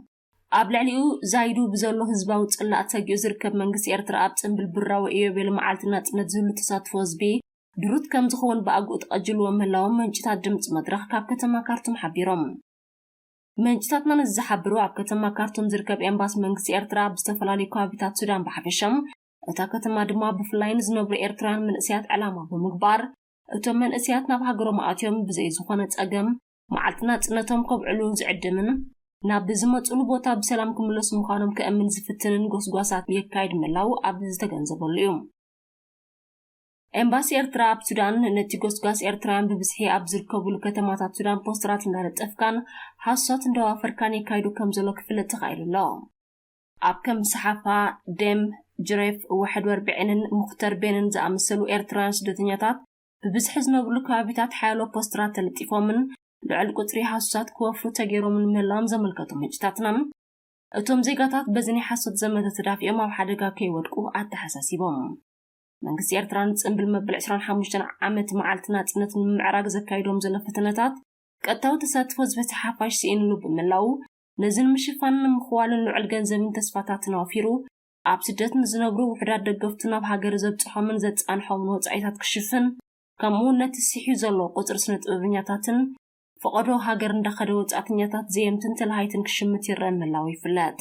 ኣብ ልዕሊኡ ዛይዱ ብዘሎ ህዝባዊ ጽላእ ተጊኡ ዝርከብ መንግስቲ ኤርትራ፣ ኣብ ጽምብል ብራዊ ኢዮቤል መዓልቲ ናጽነት ዝህሉ ተሳትፎ ህዝቢ ድሩት ከም ዝኸውን ብኣግኡ ተቐጅልዎ ምህላዎም ምንጭታት ድምጺ መድረኽ ካብ ከተማ ካርቱም ሓቢሮም። ምንጭታትና ነዚ ዝሓብሩ፣ ኣብ ከተማ ካርቱም ዝርከብ ኤምባሲ መንግስቲ ኤርትራ ኣብ ዝተፈላለዩ ከባቢታት ሱዳን ብሓፈሻ፣ እታ ከተማ ድማ ብፍላይ ንዝነብሩ ኤርትራውያን መንእሰያት ዕላማ ብምግባር፣ እቶም መንእሰያት ናብ ሃገሮም ኣትዮም ብዘይ ዝኾነ ጸገም መዓልቲ ናጽነቶም ከብዕሉ ዝዕድምን ናብ ዝመጽሉ ቦታ ብሰላም ክምለሱ ምዃኖም ከእምን ዝፍትንን ጎስጓሳት የካይድ ምህላው ኣብ ዝተገንዘበሉ እዩ። ኤምባሲ ኤርትራ ኣብ ሱዳን ነቲ ጎስጓስ ኤርትራውያን ብብዝሒ ኣብ ዝርከቡሉ ከተማታት ሱዳን ፖስተራት እንዳለጠፍካን ሃሶት እንዳዋፈርካን የካይዱ ከም ዘሎ ክፍለጥ ተኻኢሉ ኣሎ። ኣብ ከም ሰሓፋ፣ ደም፣ ጅሬፍ፣ ዋሕድ ወርብዕንን ሙኽተር ቤንን ዝኣመሰሉ ኤርትራውያን ስደተኛታት ብብዝሒ ዝነብሩሉ ከባቢታት ሓያሎ ፖስተራት ተለጢፎምን ልዑል ቁጽሪ ሃሱሳት ክወፍሩ ተገይሮምን ምህላዎም ዘመልከቱ ምንጭታትና፣ እቶም ዜጋታት በዚ ናይ ሓሶት ዘመተ ተዳፊኦም ኣብ ሓደጋ ከይወድቁ ኣተሓሳሲቦም። መንግስቲ ኤርትራ ንጽምብል መበል ዕስራን ሓሙሽተን ዓመት መዓልቲ ናጽነት ንምምዕራግ ዘካይዶም ዘሎ ፈተነታት ቀጥታዊ ተሳትፎ ዝበዝሐ ሓፋሽ ስኢንሉ ብምህላዉ፣ ነዚ ንምሽፋንን ንምኽዋልን ልዑል ገንዘብን ተስፋታትን ኣውፊሩ፣ ኣብ ስደት ንዝነብሩ ውሑዳት ደገፍቱ ናብ ሃገር ዘብጽሖምን ዘጻንሖምን ወጻኢታት ክሽፍን፣ ከምኡ እውን ነቲ ስሒሑ ዘሎ ቁጽሪ ስነ ጥበበኛታትን ፈቐዶ ሃገር እንዳኸደ ወጻእተኛታት ዘየምትን ተለሃይትን ክሽምት ይረአ ምህላዉ ይፍለጥ።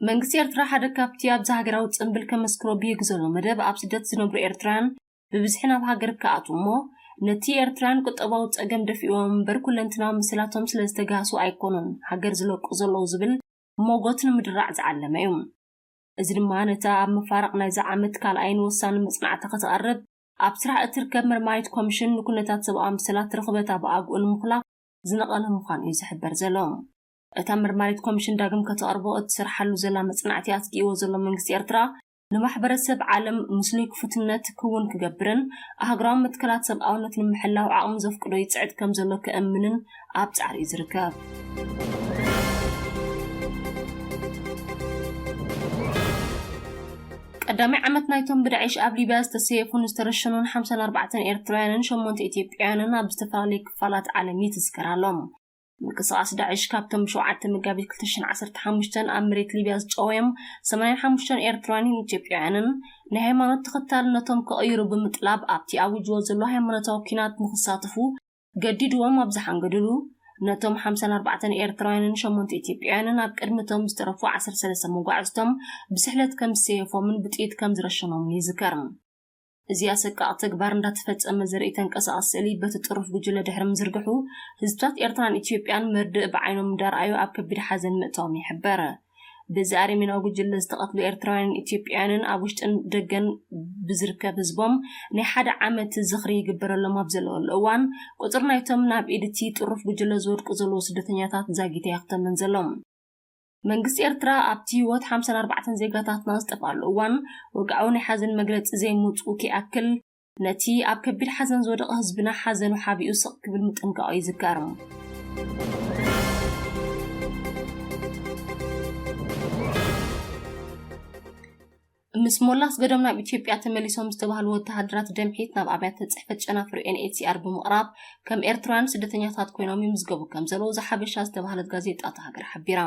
መንግስቲ ኤርትራ ሓደ ካብቲ ኣብዚ ሃገራዊ ጽምብል ከመስክሮ ብሂግ ዘሎ መደብ ኣብ ስደት ዝነብሩ ኤርትራውያን ብብዝሒ ናብ ሃገር ክኣትዉ እሞ ነቲ ኤርትራውያን ቁጠባዊ ጸገም ደፊእዎም እምበር ኩለንትናዊ ምስላቶም ስለ ዝተጋህሱ ኣይኮኑን ሃገር ዝለቁ ዘለዉ ዝብል ሞጎት ንምድራዕ ዝዓለመ እዩ። እዚ ድማ ነታ ኣብ መፋርቕ ናይዚ ዓመት ካልኣይን ወሳኒ መጽናዕቲ ክትቐርብ ኣብ ስራሕ እትርከብ መርማሪት ኮሚሽን ንኩነታት ሰብኣዊ ምስላት ርኽበታ ብኣግኡ ንምኹላፍ ዝነቐለ ምዃኑ እዩ ዝሕበር ዘሎ። እታ መርማሪት ኮሚሽን ዳግም ከተቕርቦ እትሰርሓሉ ዘላ መጽናዕቲ ኣስጊእዎ ዘሎ መንግስቲ ኤርትራ ንማሕበረሰብ ዓለም ምስሉይ ክፉትነት ክውን ክገብርን ኣህጉራዊ መትከላት ሰብኣውነት ንምሕላው ዓቕሚ ዘፍቅዶ ይጽዕት ከም ዘሎ ከእምንን ኣብ ጻዕሪ እዩ ዝርከብ። ቀዳማይ ዓመት ናይቶም ብዳዕሽ ኣብ ሊብያ ዝተሰየፉን ዝተረሸኑን ሓምሳን ኣርባዕተን ኤርትራውያንን ሸሞንተ ኢትዮጵያውያንን ኣብ ዝተፈላለዩ ክፋላት ዓለም ይትዝከር ኣሎ። ምንቅስቃስ ዳዕሽ ካብቶም ሸውዓተ መጋቢት ክልተ ሽሕን ዓሰርተ ሓሙሽተን ኣብ መሬት ሊብያ ዝጨወዮም ሰማንያን ሓሙሽተን ኤርትራውያንን ኢትዮጵያውያንን ናይ ሃይማኖት ተኸታልነቶም ክቕይሩ ብምጥላብ ኣብቲ ኣዊጅዎ ዘሎ ሃይማኖታዊ ኲናት ንክሳተፉ ገዲድዎም ኣብ ዝሓንገድሉ፣ ነቶም ሓምሳን ኣርባዕተን ኤርትራውያንን ሸሞንተ ኢትዮጵያውያንን ኣብ ቅድሚቶም ዝተረፉ ዓሰርተ ሰለስተ መጓዕዝቶም ብስሕለት ከም ዝሰየፎምን ብጥይት ከም ዝረሸኖምን ይዝከር። እዚ ኣሰቃቒ ተግባር እንዳተፈጸመ ዘርኢ ተንቀሳቓሲ ስእሊ በቲ ጥሩፍ ጉጅለ ድሕሪ ምዝርግሑ፣ ህዝብታት ኤርትራን ኢትዮጵያን መርድእ ብዓይኖም እንዳረኣዩ ኣብ ከቢድ ሓዘን ምእታዎም ይሕበር። በዚ ኣረሜናዊ ጉጅለ ዝተቐትሉ ኤርትራውያንን ኢትዮጵያውያንን ኣብ ውሽጥን ደገን ብዝርከብ ህዝቦም ናይ ሓደ ዓመት ዝኽሪ ይግበረሎም ኣብ ዘለወሉ እዋን፣ ቁጽሪ ናይቶም ናብ ኢድ እቲ ጥሩፍ ጉጅለ ዝወድቁ ዘለዉ ስደተኛታት ዛጊት ኣየኽተመን ዘሎ። መንግስቲ ኤርትራ ኣብቲ ህይወት ሓምሳን ኣርባዕተን ዜጋታትና ዝጠፍኣሉ እዋን፣ ወግዓዊ ናይ ሓዘን መግለጺ ዘይምውጽኡ ከይኣክል፣ ነቲ ኣብ ከቢድ ሓዘን ዝወደቐ ህዝብና ሓዘኑ ሓቢኡ ስቕ ክብል ምጥንቃቑ ይዝከር። ምስ ሞላ ኣስገዶም ናብ ኢትዮጵያ ተመሊሶም ዝተባህሉ ወተሃደራት ደምሒት ናብ ኣብያተ ጽሕፈት ጨናፍር ዩኤንኤችሲኣር ብምቕራብ ከም ኤርትራውያን ስደተኛታት ኮይኖም ይምዝገቡ ከም ዘለዉ ዘሓበሻ ዝተባህለት ጋዜጣ እታ ሃገር ሓቢራ።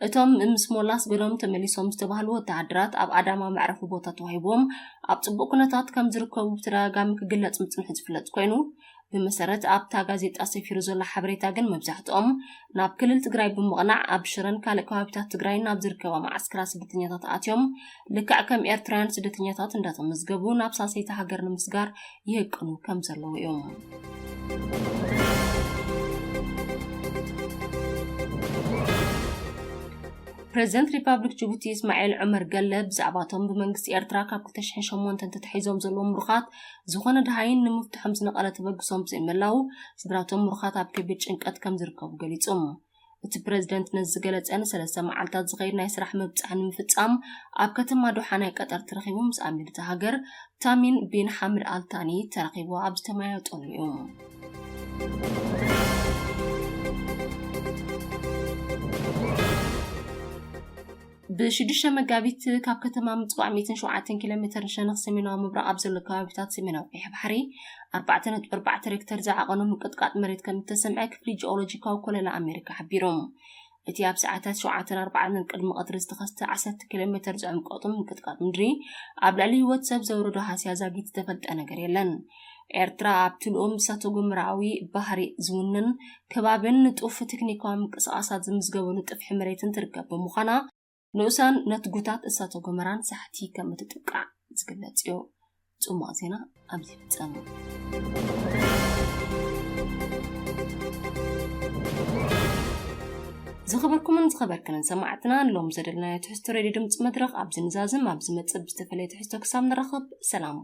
እቶም ምስ ሞላ ኣስገዶም ተመሊሶም ዝተባህሉ ወተሃደራት ኣብ ኣዳማ መዕረፊ ቦታ ተዋሂቦም ኣብ ጽቡቕ ኩነታት ከም ዝርከቡ ብተደጋጋሚ ክግለጽ ምጽንሑ ዝፍለጥ ኮይኑ፣ ብመሰረት ኣብታ ጋዜጣ ሰፊሩ ዘሎ ሓበሬታ ግን መብዛሕትኦም ናብ ክልል ትግራይ ብምቕናዕ ኣብ ሽረን ካልእ ከባቢታት ትግራይን ኣብ ዝርከባ መዓስከራት ስደተኛታት ኣትዮም ልክዕ ከም ኤርትራውያን ስደተኛታት እንዳተመዝገቡ ናብ ሳሰይቲ ሃገር ንምስጋር ይህቅኑ ከም ዘለዉ እዮም። ፕሬዚደንት ሪፓብሊክ ጅቡቲ እስማኤል ዑመር ገለ ብዛዕባቶም ብመንግስቲ ኤርትራ ካብ ክልተ ሽሕን ሸሞንተን ተታሒዞም ዘለዉ ምሩኻት ዝኾነ ደሃይን ንምፍትሖም ዝነቐለ ተበግሶም ብዘይምህላዉ ስድራቶም ምሩኻት ኣብ ከቢድ ጭንቀት ከም ዝርከቡ ገሊጹ። እቲ ፕሬዚደንት ነዚ ዝገለጸ ንሰለስተ መዓልታት ዝኸይድ ናይ ስራሕ ምብጻሕ ንምፍጻም ኣብ ከተማ ዶሓ ናይ ቀጠር ተረኺቡ ምስ ኣሚር እታ ሃገር ታሚን ቢን ሓምድ ኣልታኒ ተራኺቡ ኣብ ዝተመያየጠሉ እዩ። ብሽዱሽተ መጋቢት ካብ ከተማ ምጽዋዕ ሚእትን ሸውዓተን ኪሎ ሜተር ሸነኽ ሰሜናዊ ምብራቕ ኣብ ዘሎ ከባቢታት ሰሜናዊ ቀይሕ ባሕሪ ኣርባዕተ ነጥቢ ኣርባዕተ ሬክተር ዝዓቐኑ ምንቅጥቃጥ መሬት ከም እተሰምዐ ክፍሊ ጂኦሎጂካዊ ኮለላ ኣሜሪካ ሓቢሩ። እቲ ኣብ ሰዓታት ሸውዓተን ኣርባዓን ቅድሚ ቀትሪ ዝተኸስተ ዓሰርተ ኪሎ ሜተር ዝዕምቆቱ ምንቅጥቃጥ ምድሪ ኣብ ልዕሊ ህይወት ሰብ ዘውረዶ ሃስያ ዛጊት ዝተፈልጠ ነገር የለን። ኤርትራ ኣብቲ ልኡም እሳተ ጎመራዊ ባህሪ ዝውንን ከባብን ንጡፍ ቴክኒካዊ ምንቅስቓሳት ዝምዝገበሉ ጥፍሒ መሬትን ትርከብ ብምዃና፣ ንኡሳን ነትጉታት እሳተ ጎመራን ሳሕቲ ከም እትጥቃዕ ዝግለጽ እዩ። ጽማቕ ዜና ኣብዚ ይፍጸም። ዝኸበርኩምን ዝኸበርክንን ሰማዕትና፣ ሎም ዘደልናዮ ትሕዝቶ ሬድዮ ድምፂ መድረኽ ኣብዚ ንዛዝም። ኣብ ዝመጽእ ብዝተፈለየ ትሕዝቶ ክሳብ ንራኸብ፣ ሰላም።